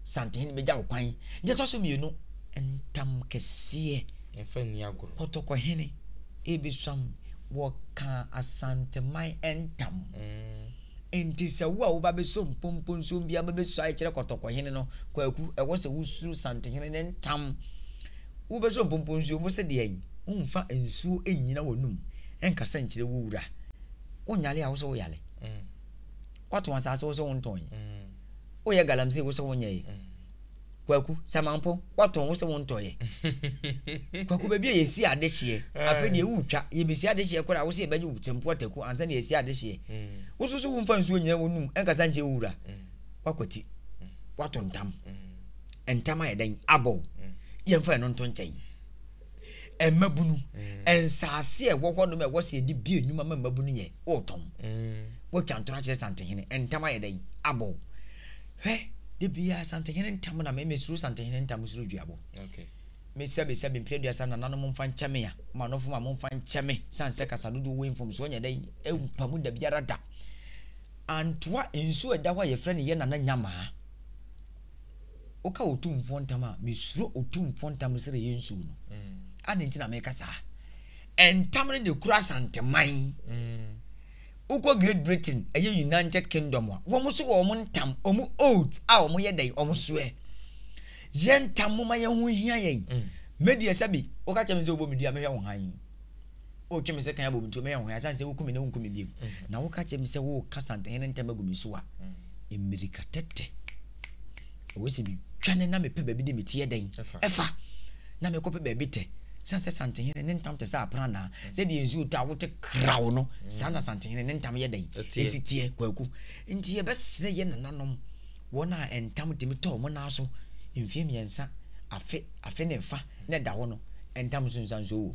Santehene bɛgya wo kwan. Deɛ ɛtɔ so mmienu, ntam kɛseɛ. Mfa nni agorɔ. Kɔtɔkɔhene ɛbɛsuam, wɔka Asanteman ntam. Enti sɛ wo a woba bɛsɔ mpomponsuo biara ba bɛsuae kyerɛ kɔtɔkɔhene no, Kwaku, ɛwɔ sɛ wosuro Santehene no ntam. Wobɛsɔ mpomponsuo, wo se deɛn? Womfa nsuo nnyina w'anum nkasa nkyerɛ wo wura. Wonyale a, wo se woyale. Woatɔn asaase, wo se wontɔn. Woyɛ galamsey, wo se wonyɛe. Kwaku, Samanpɔ, woatɔn wo sɛ wontɔeɛ. Kwaku, baabi a yɛsi adehyeɛ, afei deɛ woretwa, yɛbɛsi adehyeɛ koraa wo sɛ yɛbɛgye wo kyɛmpo ataku ansa na yɛasi adehyeɛ. Mm. Wo nso so womfa nsuo nyina wonum ɛnkasa nkyɛ wo wura. Mm. Woakwati, mm. woato ntam. Ntam ayɛ dɛn? Abɔ wo. Yɛmfa ɛno nto nkyɛn. Mmabunu, nsaase a ɛwɔ hɔnom a ɛwɔ sɛ yɛde bie nnwuma ma mmabunu yɛ, woretɔn. Woatwa ntorɔ akyerɛ Santehene, ntam ayɛ dɛn? Abɔ wo. Hwɛ, da biara Santehene ntam na me mesuro Santehene ntam suro duabɔ. Okay. Me sɛbe sɛbe mprɛ aduasa nananom momfa nkyɛ me a, manofo ma momfa nkyɛ me, sane sɛ kasa dodoɔ wei mfomsoɔ nyɛ dɛn ɛmpa mu da biara da. Antoa nsuo a ɛda hɔ a yɛfrɛ no yɛ nana nyamaa. Woka Otumfoɔ ntam a, mesuro Otumfoɔ ntam sɛ ɛyɛ nsuo no. Mm. Adɛn nti na meka saa? Ntam no na ɛkura Asanteman. Mm. Wokɔ Great Britain, ɛyɛ United Kingdom a, wɔn nso wɔ wɔn ntam, wɔn oath a wɔn yɛ dɛn, wɔn soɛ. Yɛn ntam moma yɛn ho hia yɛn. Mm. Me deɛ sɛbi, woka kyerɛ me sɛ wobɔ me dua, mehwɛ wo hann. Wotwe me sɛ kan abɔ me tuo, mehwɛ wo hann, ɛsiane sɛ woku me na wonku me biom. Mm. Na woka kyerɛ me sɛ woka Santehene ntam agu me so a, mm. mmirika tɛtɛ. Ɛwɔ sɛ metwane na mepɛ baabi de me ti yɛ dɛn? Ɛfa. Na mekɔpɛ baabi tɛ. Sane sɛ Santehene ne ntam te sɛ aprannaa. Sɛdeɛ nsuo tɔ a wote kraw no, saa na Santehene ne ntam yɛ dɛn? Ɛsi teɛ, Kwaku. Nti yɛbɛsrɛ yɛn nananom, wɔn a ntam tumi tɔ wɔn nan so mfeɛ mmiɛnsa, afe, afe ne fa na ɛda hɔ no, ntam nsunsuansoɔ wɔ mu.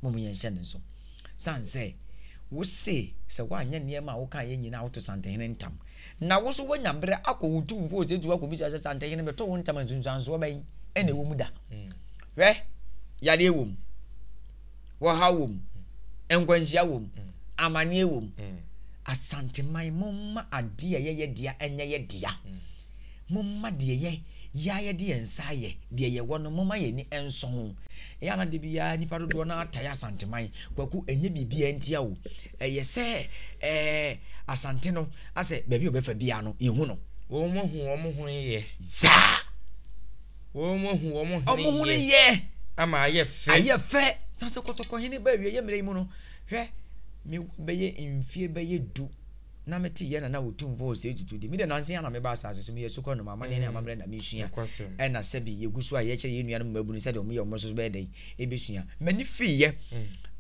Mom yɛnhyɛ no nso. Sane sɛ, wose sɛ woanyɛ nneɛma a wokaeɛ nyinaa a woto Santehene ntam. Na wo nso woanya berɛ akɔ wo tumfoɔ Osetu akɔbisa sɛ, Santehene, meto wo ntam a, nsunsuansoɔ bɛn na ɛwɔ mu da? Hwɛ, yadeɛ wɔ mu, wɔhaw wɔ mu, nkwanhyia wɔ mu, amaneɛ wɔ mu. Asanteman, momma adeɛ a ɛyɛ yɛ dea nyɛ yɛ dea. Momma deɛ yɛ yɛ a yɛde yɛn nsa ayɛ, deɛ yɛwɔ no, momma yɛn ani nsɔ ho. Ɛyɛ a na da biara nnipa dodoɔ no ara tae Asanteman. Kwaku, ɛnyɛ biribiara ntia o. Ɛyɛ sɛ ɛɛ Asante no, asɛ baabi a ɔbɛfa biara no, yɛhu no. Wɔn ahu wɔn ho yɛ. Saa. Wɔn ahu wɔn hene yɛ. Wɔn ho yɛ. Ama ayɛ fɛ. Ayɛ fɛ. San sɛ kɔtɔkɔhene ba awieeɛ mmerɛ yi mu no, hwɛ, mewɔ bɛyɛ mfie bɛyɛ du. na mete yɛ na na Otumfoɔ Osei Tutu de. Me deɛ nansa yi ara na meba asase so, meyɛ sukuu anum, amanneɛ ne amammerɛ na mesua. Ɛna sɛbe yɛgu so a yɛkyerɛ yɛn nuanom mmabunu sɛdeɛ wɔyɛ wɔn nso so bɛyɛ dɛn ɛbɛsua. M'ani fiiɛ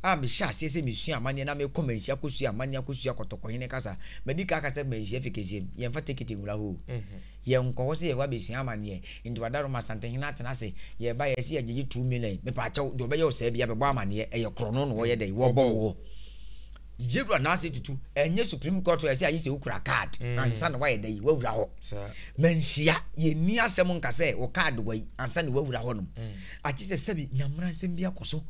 a mehyɛ aseɛ sɛ mesua amanneɛ na mekɔ Manhyia kɔsua amanneɛ akɔsua Kɔtɔkɔhene kasa. Madi kan aka sɛ Manhyia fi kɛseɛ mu, yɛmfa tekiti nwura hɔ o. Yɛnkɔ hɔ sɛ yɛreba abɛsua amanneɛ. Nti Wadaroma Asantehene atena ase, yɛreba yɛse yɛgyegye 2 million. Mepaakyɛw, deɛ ɔbɛyɛ wo saa biara bɛbɔ amanneɛ, ɛyɛ korɔno na wɔyɛ dɛn, wɔbɔ woɔ. Yewura n'ase tutu ɛnyɛ supreme court ɛsɛ ayi sɛ wokura card mm. ansa na wayɛ dɛ yi wawura hɔ manhyia yɛnni asɛm nka sɛ wo card wa yi ansa na wawura hɔ nom mm. agye sɛ sɛbi nyamera nsɛm bi akɔ so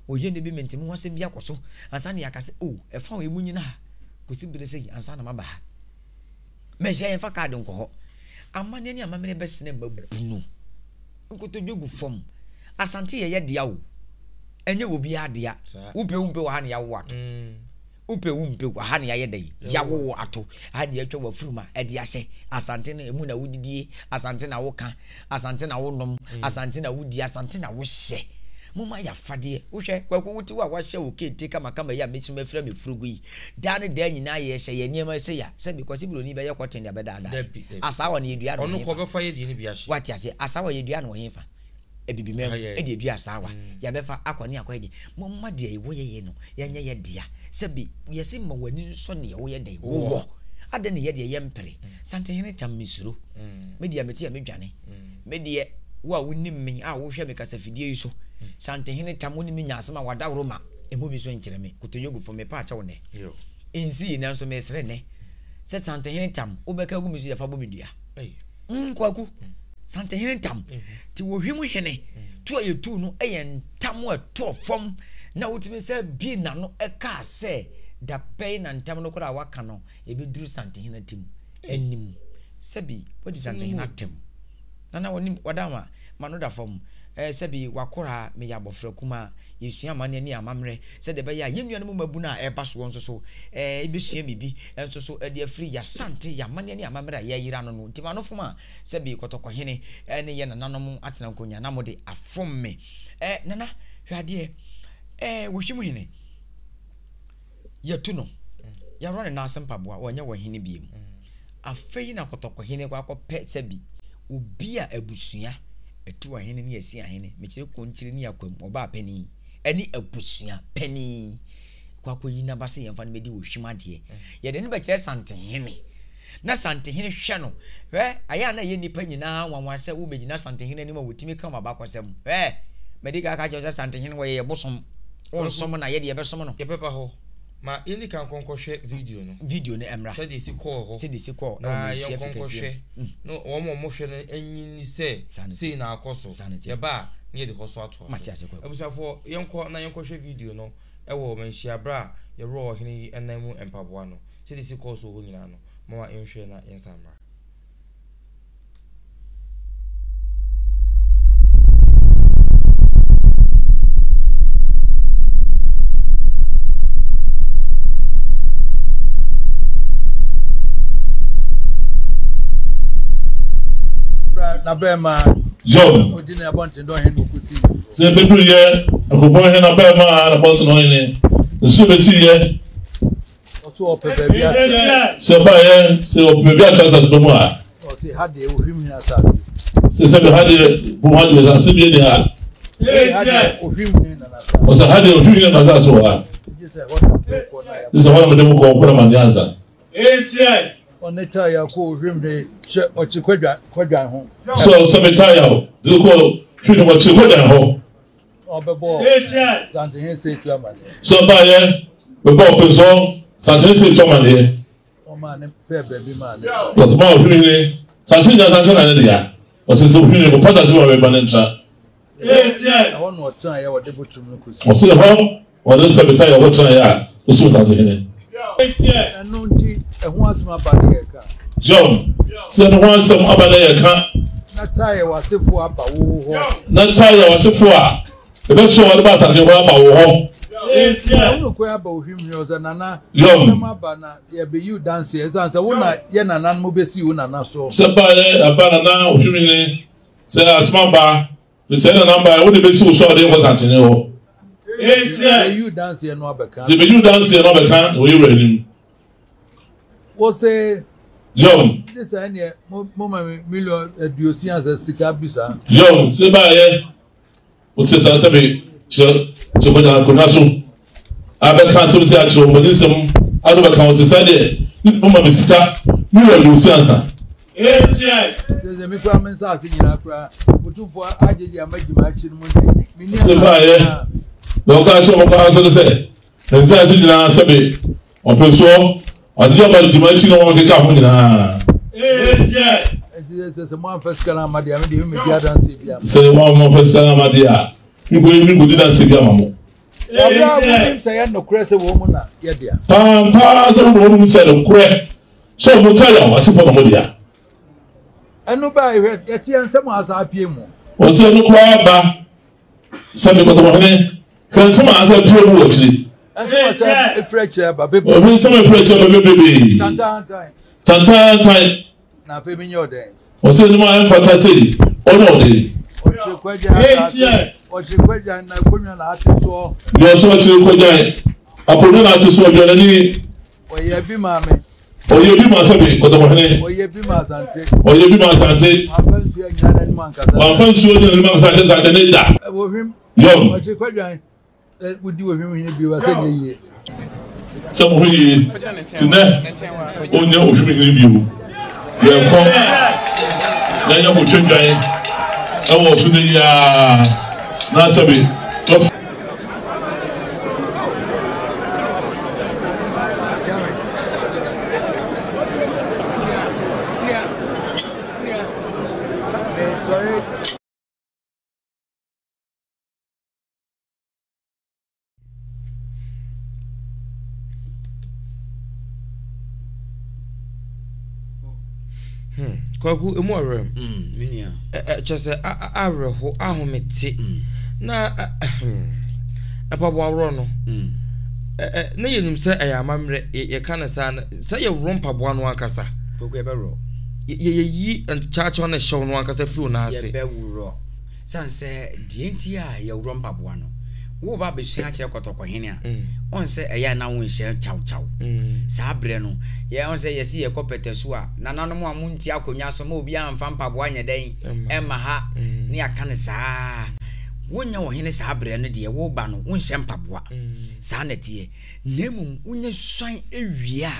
ɔyɛ ne bi mente ho asɛm bi akɔ so ansa na yɛaka sɛ o oh, ɛfa wɔ emu nyina ha. Kɔsi bere sei ansa na maba ha. Manhyia yɛmfa kaade nkɔ hɔ. Amanneɛ ne amammerɛ bɛsene mmabunu. Nkotodwe gu fam. Asante yɛ yɛ dea o. Ɛnyɛ obiara dea. Wopɛ wompɛ wɔ ha na yɛawo ato. Wopɛ wompɛ wɔ ha na yɛayɛ dɛn? Yɛawo wo ato. Ha na yɛatwa w'afurum a ɛde ahyɛ. Asante no emu na wodidie, Asante na woka, Asante na wonom, Asante na wodi, Asante na wohyɛ. Momma yɛ afadeɛ. Wohwɛ, Kwaku, wote hɔ a woahyɛ wo kente kamakama yi a mesum afira me furugu yi. Daa ne daa nyinaa yɛhyɛ yɛn nneɛma sei a, sɛbi Kwasi Buroni bɛyɛ kɔten de abɛdaadaa yɛn. Dabi, dabi. Asaawa no yɛdua no wɔ Ɔno hefa? kɔ ɔbɛfa yɛ deɛ no bi ahyɛ. Woate aseɛ? Asaawa yɛdua no wɔ hefa? Abibiman mu de adua asaawa. Yɛabɛfa akɔ ne akɔyɛ deɛ. Momma deɛ woyɛyɛ no yɛnyɛ yɛ dea. Sɛbi yɛse ma w'ani nsɔ deɛ woyɛ dɛn? Wowɔ. Adɛn ne yɛ deɛ yɛmpere? Santehene tam mesuro. Me deɛ mete a medwane. Me deɛ wo a wonim me a wohwɛ me kasafidie yi so. Santehene tam wo ne me nya asɛm a wadaworo ma. Ɛmu bi so nkyerɛ me. Kotoyɛ gu fam mepa akyɛw nnɛ. Nsii nanso mesrɛ nnɛ sɛ Santehene tam wobɛka agu me so deɛ fa bɔ me dua. Kwaku, Santehene ntam te wɔhwim hene to a yɛtuu no yɛ ntam a ɛtɔɔ fam na wotumi sɛ bie n'ano ɛkaa sɛ da bɛn na ntam no koraa a waka no ɛbɛduru Santehene atim anim sɛbi wadi Santehene atɛm na na wɔnim wadama ma no da fam ɛɛ sɛbi wakora meyɛ abɔfra kumaa Yɛsua amanneɛ ne amammerɛ sɛdeɛ ɛbɛyɛ a yɛn nuanom mmabunu a ɛreba soɔ nso so bɛsua biribi nso so de afiri yɛn Asante, yɛn amanneɛ ne amammerɛ a yɛreyera no no. Nti m'ano fom a, sɛbe Kɔtɔkɔhene ne yɛn nananom atena nkonnwa na mode afom me. Eh, Nana, hwɛ adeɛ. Eh, Wohwim hene, yɛatu no, yɛaworɔ ne nan ase mpaboa, ɔnyɛ ɔhene bio. Afei na Kɔtɔkɔhene kɔ akɔpɛ sɛbi obi a abusua atu ahene ne asi ahene, mekyerɛ Konkyire ne Akwam, ɔbaa panin ne abusua panin kɔ akɔyi n'aba sɛ yɛmfa no mɛdi Ohwim adeɛ. Yɛde no bɛkyerɛ Santehene na Santehene hwɛ no. Hwɛ, ayɛ a na ɛyɛ nnipa nyinaa nwanwa sɛ wobɛgyina Santehene anim a wɔtumi ka wɔn abakɔsɛm. Hwɛ, madi kan aka akyerɛ wo sɛ Santehene wɔyɛ yɛ bosom. Wonsom no a, yɛde yɛbɛsom no. Yɛbɛba hɔ. Ma yɛnni kan nkɔ nkɔhwɛ video no. Video no mmra. Sɛdeɛ ɛsi kɔɔ hɔ. Sɛdeɛ ɛsi kɔɔ ɛwɔ Na Manhyia yɛnkɔ fi kɛseɛ nkɔhwɛ. mu. Na wɔn a wɔhwɛ no nnye nni sɛ Saa na sei ɛteɛ. na akɔ so. Saa na ɛteɛ. Yɛba a, na yɛde hɔ so atoa Mate so. ase Kwaku. Abusuafoɔ, yɛnkɔ na yɛnkɔhwɛ video no wɔ Manhyia berɛ a yɛworɔɔ ɔhene yi nan mu mpaboa no. Sɛdeɛ ɛsi kɔɔ so wɔ hɔ nyinaa no, momma yɛnhwɛ na yɛnsan mmra. Na bɛrima John. odi ne abɔnten dɔ hɛn okosi. Sɛ bɛduru yɛ akopɔn hɛn abɛrima a na bɔnten ɔhene nsuo bɛsi yɛ. Ɔso ɔpɛ baabi atra. Sɛ ɔbaeɛ sɛ ɔpɛ baabi atra asase no mu a. Ɔse ha deɛ ohwim hene asase. Sɛ sɛ ha deɛ bom ha deɛ asase bi ni ha. Ha deɛ ohwim hene na n'asase. Ɔsɛ ha deɛ ohwim hene na n'asase wɔ ha. Gye sɛ hɔ na mede kɔ na Gye sɛ hɔ na mede mo kɔ kɔ na ma ne ansa. Ɔne tae akɔ ohwim hene hyɛ ɔkye kwadwan kwadwan ho. So sɛ me tae a de kɔ hwim hene ɔkye kwadwan hɔ. Ɔbɛbɔɔ Santehene Seetu amaneɛ. Sɛ ɔbaeɛ bɛbɔɔ Ɔpensɔn Santehene Seetu amaneɛ. Ɔmaa ne pɛɛ baabi maa ne. Ɔmaa Ohwimhene Santehene nyinaa Santehene na ne dea. Ɔsɛ sɛ Ohwimhene kɔpɛ asase bi ma bɛma no ntra. Ɛhɔ na ɔtenaeɛ a ɔde botom no kɔsii. Ɔsɛ ɛhɔ ɔde sɛ bɛtaeɛ ɔhɔ tenaeɛ a ɔsum Santehene. Ɛno nti ɛho asɛm aba ne yɛka. John, sɛ ne ho asɛm aba na yɛka. Na taa yɛ w'asefoɔ aba wo hɔ. Na taa yɛ w'asefoɔ a ɛbɛso a wɔde ba asase hɔ aba wo hɔ. Na wo nokwa aba ohwim hwɛ ɔsɛ nana. Yɔm. Asɛm aba na yɛbɛyi wo danseɛ ɛsiane sɛ wo na yɛ nananom bɛsi wo nana so. Sɛ baeɛ aba nana ohwim hene sɛ asɛm aba Sɛ nana mba wo de besi wo so a ɔde kɔ sankyene hɔ. Sɛ eyi danseɛ no abɛka. Sɛ ebeyi danseɛ no abɛka na wɔyɛ wura anim. Wose. Yɔm. Ne sɛ ɛneɛ mo mo ma mi miliɔn aduosia sɛ sika bi saa. Yɔm sɛ baayɛ wote sɛ sɛ bi kyerɛ kyerɛ kɔnya akonnwa so abɛka asɛm sɛ akyerɛ wɔn ani nsɛm ato bɛka wɔn sɛ sɛ deɛ mo ma mi sika miliɔn aduosia nsa. Sɛ me kura me nsaase nyinaa kura otumfoɔ agyegye ama gyima akyi no mu nti menni Sɛ baayɛ na ɔka kyerɛ wɔn koraa nso ne sɛ ne nsaase nyinaa sɛbe ɔpɛ soɔ ɔgyegye ama gyima akyi na wɔn keka ho nyinaa. Nti sɛ sɛ mo amfa sika no ama deɛ me deɛ memmɛdi adanseɛ bi ama. Sɛ mo amfa sika no ama deɛ a mekɔ yi mekɔdi danseɛ bi ama mo. Wɔ berɛ a monim sɛ ɛyɛ nokorɛ sɛ wɔn mu na yɛ dea. Ampa ara sɛ mo na wɔnim sɛ nokorɛ sɛ wɔn ta Yaw asefoɔ na mo dea. Ɛno baa hwɛ, yɛte yɛn nsɛm a asa apue mu. Ɔsɛ ɛno koraa ba sɛ mekɔtɔmɔhene, hwɛ nsɛm a asa apue mu wɔ akyiri. Nsɛm a sɛ efiri akyire aba bebree. Ɔhwɛ nsɛm a efiri akyire aba bebrebe. Tantantan. Tantantan. Na afei menyɛ ɔdɛn? Ɔsɛ anim a ɛmfata sei, ɔnyɛ ɔdɛn? Ɔkyere kwagyan asase, ɔkyere kwagyan na akonnwa na ate soɔ. Deɛ ɔsɛ ɔkyere kwagyan akonnwa na ate soɔ, dwanani. Ɔyɛ bi maa me. Ɔyɛ bi maa sɛbi kɔtɔkɔhene. Ɔyɛ bi maa Asante. Ɔyɛ bi maa Asante. Wamfa nsuo anyina n'anim ankasa. Wamfa nsuo anyina n'anim ankasa akyɛ Asante ne da. Wɔhwim. Yɔm. Ɔkyere kwadwan. Wodi ohwim hene bio a sɛ nyɛ yie. Sɛ mo ho yie te nɛ onyɛ ohwim hene bio. Yɛkɔ na yɛ kotwa dwan ɛwɔ so ne yia na sɛbi. Hmm. Kwaku, emu ɔwerɛ. Mm, me nua. Kyerɛ sɛ awerɛho ahomete mm. na mpaboa worɔ no. Mm. Na yɛnim sɛ ɛyɛ amammerɛ yɛka no saa sɛ yɛworɔ mpaboa no ankasa. Kwaku yɛbɛworɔ. Yɛyi nkyaakyaaw no hyɛw no ankasa firi wo nan ase. Yɛbɛworɔ. Sane sɛ deɛ nti a yɛworɔ mpaboa no, woreba abɛsua akyerɛ kɔtɔkɔhene a, ɔn sɛ ɛyɛ a na wonhyɛ kyawkyaw. Saa berɛ no, yɛ ɔn sɛ yɛse yɛkɔ pɛtɛso a, nananom a monte akonnwa so ma obiara mfa mpaboa nyɛ dɛn mma ha, ne yɛaka no saa. Wonyɛ ɔhene saa berɛ no deɛ, woreba no, wonhyɛ mpaboa. Saa na ɛteɛ. Na mmom wonya suan wie a,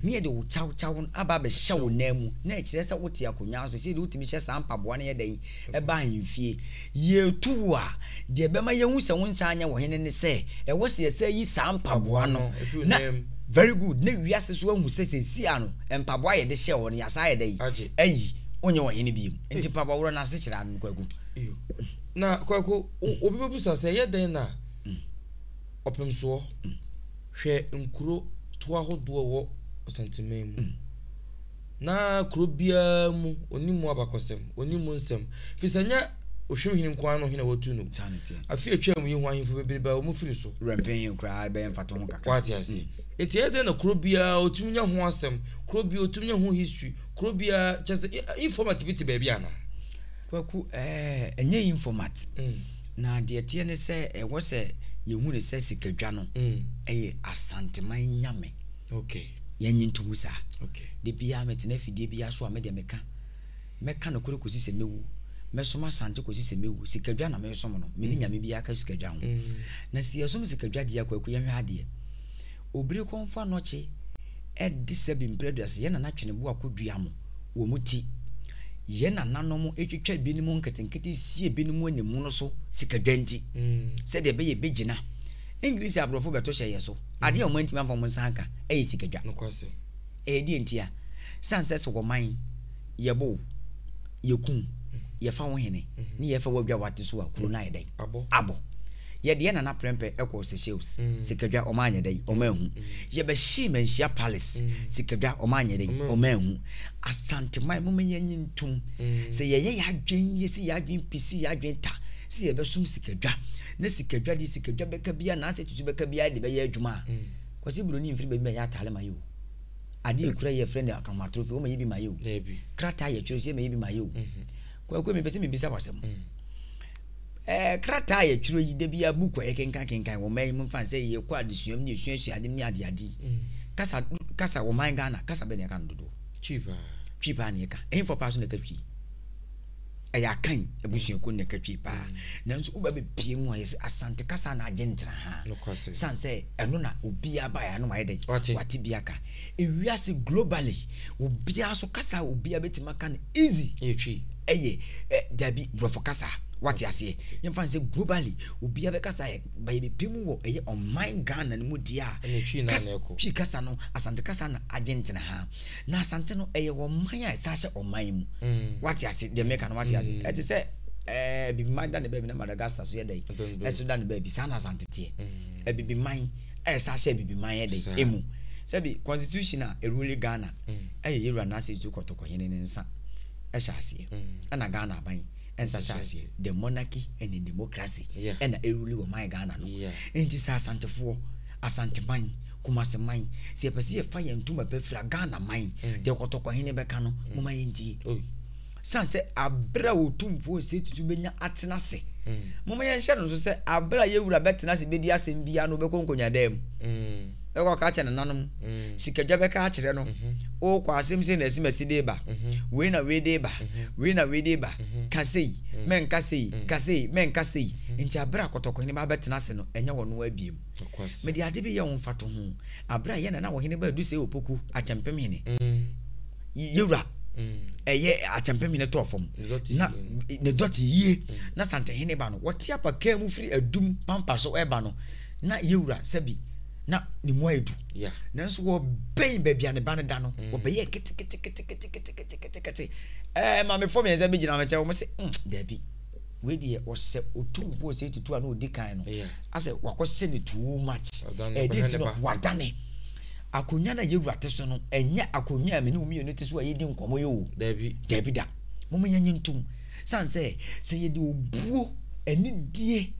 na yɛde wo kyawkyaw no aba abɛhyɛ wo nan mu, na ɛkyerɛ sɛ wote akonnwa so. Seesei deɛ wotumi hyɛ saa mpaboa no yɛ dɛn? ba ahemfie. Yɛretu wo a, deɛ ɛbɛma yɛahu sɛ wonsan nyɛ ɔhene ne sɛ, ɛwɔ sɛ yɛsan yi saa mpaboa no. Na, very good, na wiase so ahu sɛ seesei a no, mpaboa a yɛde hyɛɛ hɔ no, yɛasan ayɛ dɛn? Ayi. Wonyɛ ɔhene bio. Nti mpaboa worɔ no ase kyerɛ ano, Kwaku. Na Kwaku, obi bɛbisa sɛ, ɛyɛ dɛn na ɔpemsoɔ hwɛ nkuro to ahodoɔ ɛwɔ Ɔsanteman mu? Na kuro biara mu, ɔnim mu abakɔsɛm, ɔnim mu nsɛm. Firi sɛ ɛnyɛ Ohwimhene nko ara ne ɔhene a wɔatu no. Saa na ɛteɛ. Afe a ɛtwaam yi ho ahemfo bebrebe a wɔfiri so. Werɛmpenhe koraa bɛyɛ mfatoho kakra. Wate aseɛ? Enti ɛyɛ dɛn na kuro biara ɔtumi nya ho asɛm, kuro biara ɔtumi nya ho history, kuro biara, kyerɛ sɛ informant bi te baabi anaa? Kwaku, ɛɛ, ɛnyɛ informant. Na deɛ ɛteɛ ne sɛ, ɛwɔ sɛ yɛhu no sɛ sikadwa no yɛ Asanteman nyame. Okay. Yɛnnye nto mu saa. Okay. Da biara metena afidie biara so a me deɛ meka. Mɛka nokorɛ kɔsi sɛ mɛwu. Mɛsom Asante kɔsi sɛ mɛwu. Sikadwa na meresom no. Menni nyame biara ka sikadwa ho. Na sɛ yɛsom sikadwa deɛ a, Kwaku yɛnhwɛ adeɛ. Obiri kɔmfo anɔkye de sɛbi mprɛ aduasa yɛn nana Tweneboa kɔdua mo wɔ mo ti. Yɛn nananom twitwa binom nketenkete sie binom animono so sikadwa nti. Sɛdeɛ ɛbɛyɛ ɛbɛgyina. Engiresi aborɔfo bɛto hyɛ yɛn so. Adeɛ a wɔantumi amfa wɔn nsa anka yɛ sikadwa. Ɛyɛ deɛ ntia? Sane sɛ sɛ wɔman, yɛbo wo, yɛku wo, yɛfa wo hene, ne yɛfa w'adwa w'ate so a, kuro no ayɛ dɛn? Abɔ. Yɛde yɛn nana prɛmpɛ kɔɔ Seychelles, sikadwa wɔn anyɛ dɛn? Wɔn anhu. Yɛbɛhyee Manhyia Palace, sikadwa wɔn anyɛ dɛn? Wɔn anhu. Asanteman, momma yɛnye ntom sɛ yɛyɛ yɛn adwene, yɛsi yɛn adwene pi, si yɛn adwene ta sɛ yɛbɛsom sikadwa. na sikadwa deɛ sikadwa bɛka biara na asɛ tutu bɛka biara de bɛyɛ adwuma a mm. Kwasi Buroni mfiri baabi ma yɛ ataale ma yɛ o adeɛ ekura yɛ frɛ no akramatorofi wɔn ma yɛ bi ma yɛ o krataa yɛ twerɛ si ma yɛ bi ma yɛ o mhm. Kwaku mi pɛ sɛ mi bisa wasɛm mm. ɛɛ krataa yɛ twerɛ yi dabi a buku a yɛ kenkan kenkan wɔn mɛn mu nfa sɛ yɛ kɔ adesua mu ne esuasua ade mu ne ade ade mm. kasa kasa wɔn man Ghana kasa bɛ ne ɛka no dodoɔ twi paa ne ɛka ɛnfɔ paa so na ɛka twi. Ɛyɛ Akan abusuakuo no na ɛka Twi paa. Nanso woba bɛpie mu a, yɛsɛ Asante kasa na agye ntra ha. Sane sɛ ɛno na obiara baeɛ a na wayɛ dɛ, wate bi aka. Ewiase globally, obiara so kasa a obiara bɛtumi aka no easy ɛyɛ dabi borɔfo kasa. Wate aseɛ? Yɛmfa no sɛ globally obiara bɛkasa yɛ ba yɛbɛpie mu wɔ ɛyɛ ɔman Ghana no mu deɛ a, Twi kasa no, Asante kasa na agye ntena ha. Na Asante no, ɛyɛ ɔman a ɛsan hyɛ ɔman mu. Mm. Wate ase, deɛ meka no wate ase. Mm. Ɛte sɛ Ɛɛ Abibiman da ne baabi na Madagascar so yɛ dɛn? Ɛso da ne baabi. Saa na Asante teɛ. Abibiman a ɛsa hyɛ Abibiman yɛ dɛn? Emu. Sɛbi constitution a ɛrule Ghana ɛyɛ Yɛwura Nase Tutu Kɔtɔkɔhene ne nsa ɛhyɛ aseɛ. Ɛna Ghana aban nsa hyɛ aseɛ. The monarchy and the democracy ɛna ɛrule wɔ man Ghana no. Nti sɛ Asantefoɔ, Asanteman, Kumase man, sɛ yɛpɛ sɛ yɛfa yɛn ntoma pɛ fira Ghana man, deɛ Kɔtɔkɔhene bɛka no, momma yɛntie. Esiane sɛ bere a Otumfoɔ Osei Tutu benya atena ase. Momma yɛnhyɛ no nso sɛ bere a yɛn wura bɛtena ase bedi asɛm biara no ɔbɛkɔ nkonyadan mu. Bɛkɔ aka akyerɛ nananom. Sikadwa bɛka akyerɛ no. Wokɔ asɛm sei na asimasi de ba. Wei na wei de ba. Wei na wei de ba. Ka sei, mɛnka sei, ka sei, mɛnka sei. Enti bere a Kɔtɔkɔhene ba bɛtena ase no, ɛnyɛ ɔno ara bio. Mede ade bi yɛ wo mfatoho. Bere a yɛn nana Ɔhene Badu Sei Opoku, Akyɛmpemhene, yɛwura ɛyɛ akyɛmpemhene tɔɔ fam na ne dɔte yie na santehene ba no wɔte apakaa mu firi adum pampa so ɛba no na yɛwura sɛbi na ne mu ayɛ du nanso wɔbɛn baabi a ne ba no da no wɔbɛyɛ keteketeketeketekete ɛɛ maamefoɔ mmiɛnsa bi gyina me nkyɛn wɔn sɛ mm daabi wei deɛ ɔsɛ otumfoɔ sɛ tutu a na ɔdi kan no asɛ wakɔsɛ ne too much ɛde nti no wadane Akonnwa no a yɛn wura te so no, ɛnyɛ akonnwa a me ne wo mmienu te so a yɛdi nkɔmmɔ yi o. Dabi. Dabi da. Momma yɛnnye ntom. Sane sɛ, sɛ yɛde obuo, anidie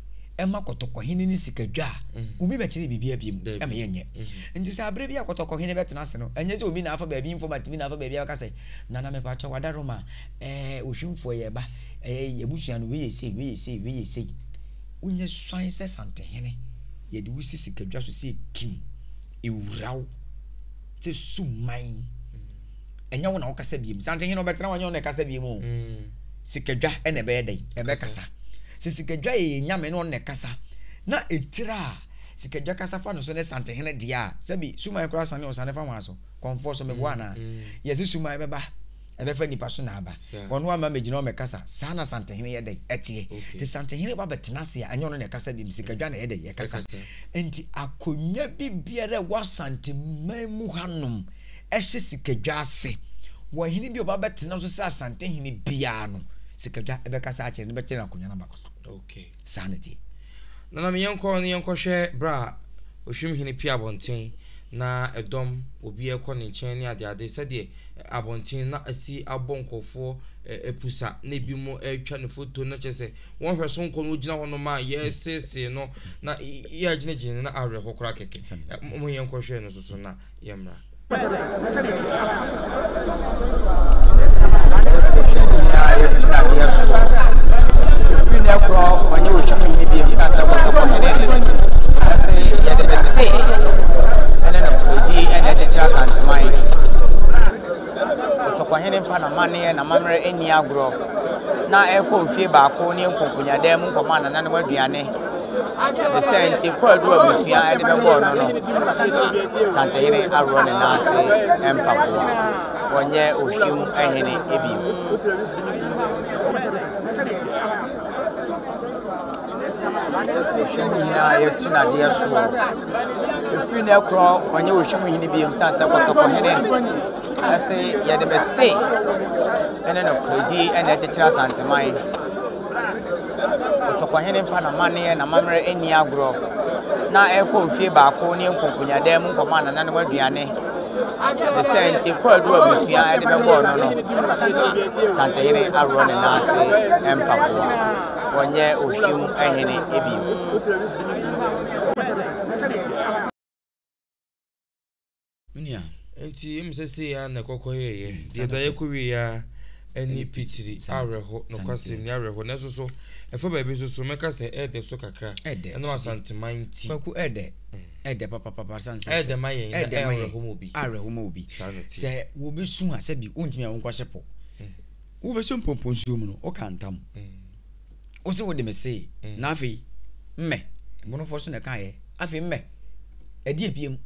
ma kɔtɔkɔhene ne sikadwa a, mm. obi bɛkyerɛ biribi abiem ɛma yɛnyɛ. Mm-hmm. Nti sɛ abere bi a kɔtɔkɔhene bɛtena ase no, ɛnyɛ sɛ obi na afa baabi informant bi na afa baabi abɛka sɛ, nana mepakyɛ wadaroma, ɛɛ ohwimfoɔ yɛ ba, ɛɛ abusua no wei yɛ sei, wei yɛ sei, wei yɛ sei. Wonyɛ suan sɛ santehene, yɛde wo si sikadwa so sɛ kim. Ewura wo sɛ suman. Ɛnyɛ wo na wokasa biem. Sante hene ɔbɛtena hɔ ɛnyɛ wo na ɛkasa biem o. Mm. Sikadwa ɛna ɛbɛyɛ dɛn? Ɛbɛkasa. Sɛ sikadwa yɛ yɛn nyame na ɔno na ɛkasa na etire a sikadwa kasa fa no so ne sante hene deɛ a sɛbi suman koraa sane ɔsane fa hwan so? Kɔmfoɔ so meboa anaa? Mm. Yɛse suman bɛba ɛbɛfa nipa so na aba. Ɔno ama mɛgyina hɔ mɛkasa. Saa na Santehene yɛ dɛn? Ɛteɛ. Nti Santehene ba bɛtena ase a, ɛnyɛ ɔno na ɛkasa biom, Sikadwa na ɛyɛ dɛn? Ɛkasa. Nti akonnwa bi biara ɛwɔ Asanteman mu hanom ɛhyɛ Sikadwa ase. Wɔ hene bi a ɔba bɛtena so sɛ Asantehene biara no, Sikadwa ɛbɛkasa akyerɛ no, bɛkyerɛ no akonnwa no abakɔsɛm. Okay. Saa na ɛteɛ. Nana me yɛnkɔ na yɛnkɔhwɛ berɛ a Ohwimhene pue abɔnten na ɛdɔm obi rekɔ ne nkyɛn ne adeade sɛdeɛ abɔnten na asi abɔ nkurɔfoɔ apusa na ebinom retwa ne foto na kyerɛ sɛ wɔn hwɛ so nkɔ no gyina hɔ nom a yɛreseesee no na yɛgyinagyina no na awerɛhɔ koraa kɛkɛ mo yɛn nkɔhwɛ no soso na yɛmmra. Ɛfiri nnɛ korɔ ɔnyɛ ohwimhene bio sane sɛ kɔtɔkɔhene de ɛse yɛde ne se ɛne nokorɛdie ɛna ɛkyekyere Asanteman. Kɔtɔkɔhene mfa n'amanneɛ n'amammerɛ nni agorɔ na ɛkɔ mfie baako ne nkonkonyadan mu nkɔma nananom aduane. Ne sɛ nti kwaadu abusua ɛde bɛbɔɔ no no Santehene aworɔ ne nan ase mpaboa. Wɔnyɛ ohwim hene bio. Ohwim hene a yɛatu n'adeɛ soɔ. Ɛfiri nnɛ korɔ ɔnyɛ ohwim hene bio sane sɛ kɔtɔkɔ hene ɛse yɛde me se ɛne nokorɛdie ɛna ɛkyekyere Asanteman. Kɔtɔkɔhene mfa n'amanneɛ n'amammerɛ nni agorɔ na ɛrekɔ mfie baako ne nkonkonyadan mu nkɔma nananom aduane. Ne sɛ nti kwaadu abusua de bɛbɔɔ no no, Santehene aworɔ ne nan ase mpaboa. Wɔnyɛ ohwim hene bio. Me nua. Nti emu sɛ sei ara na ɛkɔkɔ yɛeɛ. Deɛ da yɛkɔ wieɛ ara ɛne pitiri awerɛho nokwasɛm ni awerɛho nanso so ɛfa baabi nso so mɛka sɛ ɛɛdɛ so kakra ɛdɛ ɛno Asanteman nti. Kwaku ɛɛdɛ ɛɛdɛ papapapa san sɛ ɛɛdɛ ma yɛn na ɛɛdɛ ma yɛn ɛawerɛho ma obi awerɛho ma obi saa na ɛteɛ. Sɛ wɔbɛsu a sɛbi wontumi a wonkɔhye po wobɛsu mpɔmpɔ nsuo mu no woka ntam wo se wode me see na afei mmɛ mmonofoɔ so na ɛkaeɛ afei mmɛ ɛdeɛ biem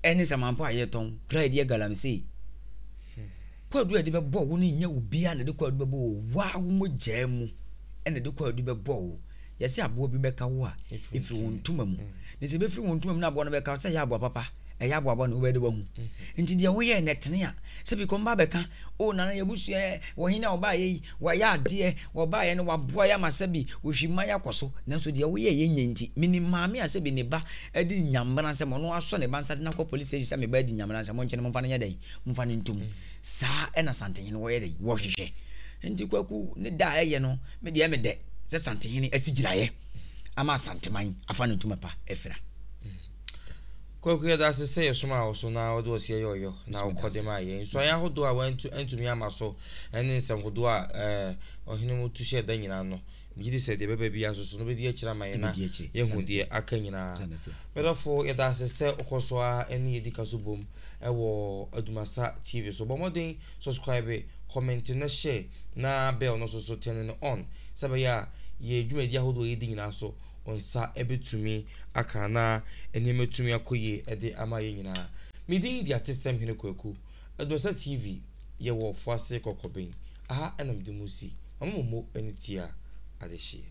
ɛne samanpo a yɛtɔn kura yɛde yɛ galamsey kwaadu a yɛde bɛbɔ wo no nyɛ obiara na ɛde kwaadu bɛbɔ wo waa wo mogyaa mu ɛna ɛde kwaadu bɛbɔ wo yɛsɛ aboa bi bɛka wo a ɛfiri wo ntoma mu ne sɛ ɛbɛfiri wo ntoma mu na aboa no bɛka wo sɛ ɛyɛ aboa papa. Ɛyɛ aboa bɔne, wobɛyɛ dɛ wahu. Nti deɛ woyɛɛ no ɛtene a, sɛ bi kɔm ba bɛka, o nana yɛabusua ɛ, ɔhene a ɔbaeɛ yi, wayɛ adeɛ, ɔbaeɛ no waboa yɛ ama sɛbi ohwimma yɛ akɔ so, nanso deɛ woyɛɛ yɛ nyɛ nti, menim maame a sɛbi ne ba adi nyamena nsɛm, ɔno asɔ ne ba nsa de no akɔ police station sɛ me ba adi nyamena nsɛm, monkyɛ no momfa no nyɛ dɛn, momfa no ntom. Saa ɛna Santehene wɔyɛ dɛn, wɔhwehwɛ. Nti Kwaku ne da a ɛyɛ no, me deɛ ɛmedɛ sɛ Santehene asi gyinaeɛ ama Asanteman afa ne ntoma pa afira. Kwaku yɛda ase sɛ yɛsomaa wo so na wode ɔseɛ yɛ ɔyɔ na wokɔ de maa yɛn. Nsuaeɛ ahodoɔ a wantu antumi amma so ne nsɛm hodoɔ a ɔhene mu tu hyɛɛ da nyinaa no, megye di sɛ deɛ ɛbɛba biara nso so no wobɛdi akyire ama yɛn na yɛahu deɛ aka nyinaa. Me dɔfo, yɛda ase sɛ wokɔ so ara ne yɛdi ka so bom wɔ Adumasa TV so. Bɔ mmɔden subscribe, comment na share na bell no nso so turn no on sɛ ɛbɛyɛ a yɛn dwumadi ahodoɔ a yɛdi nyinaa so wo nsa bɛtumi aka na nneɛma atumi akɔ yie de ama yɛn nyinaa. Me din de Atesɛm Hene Kwaku. Aduasa TV yɛwɔ Foase Kɔkɔben. Aha na mede mo si. Mama mo mo ani tia adehyeɛ.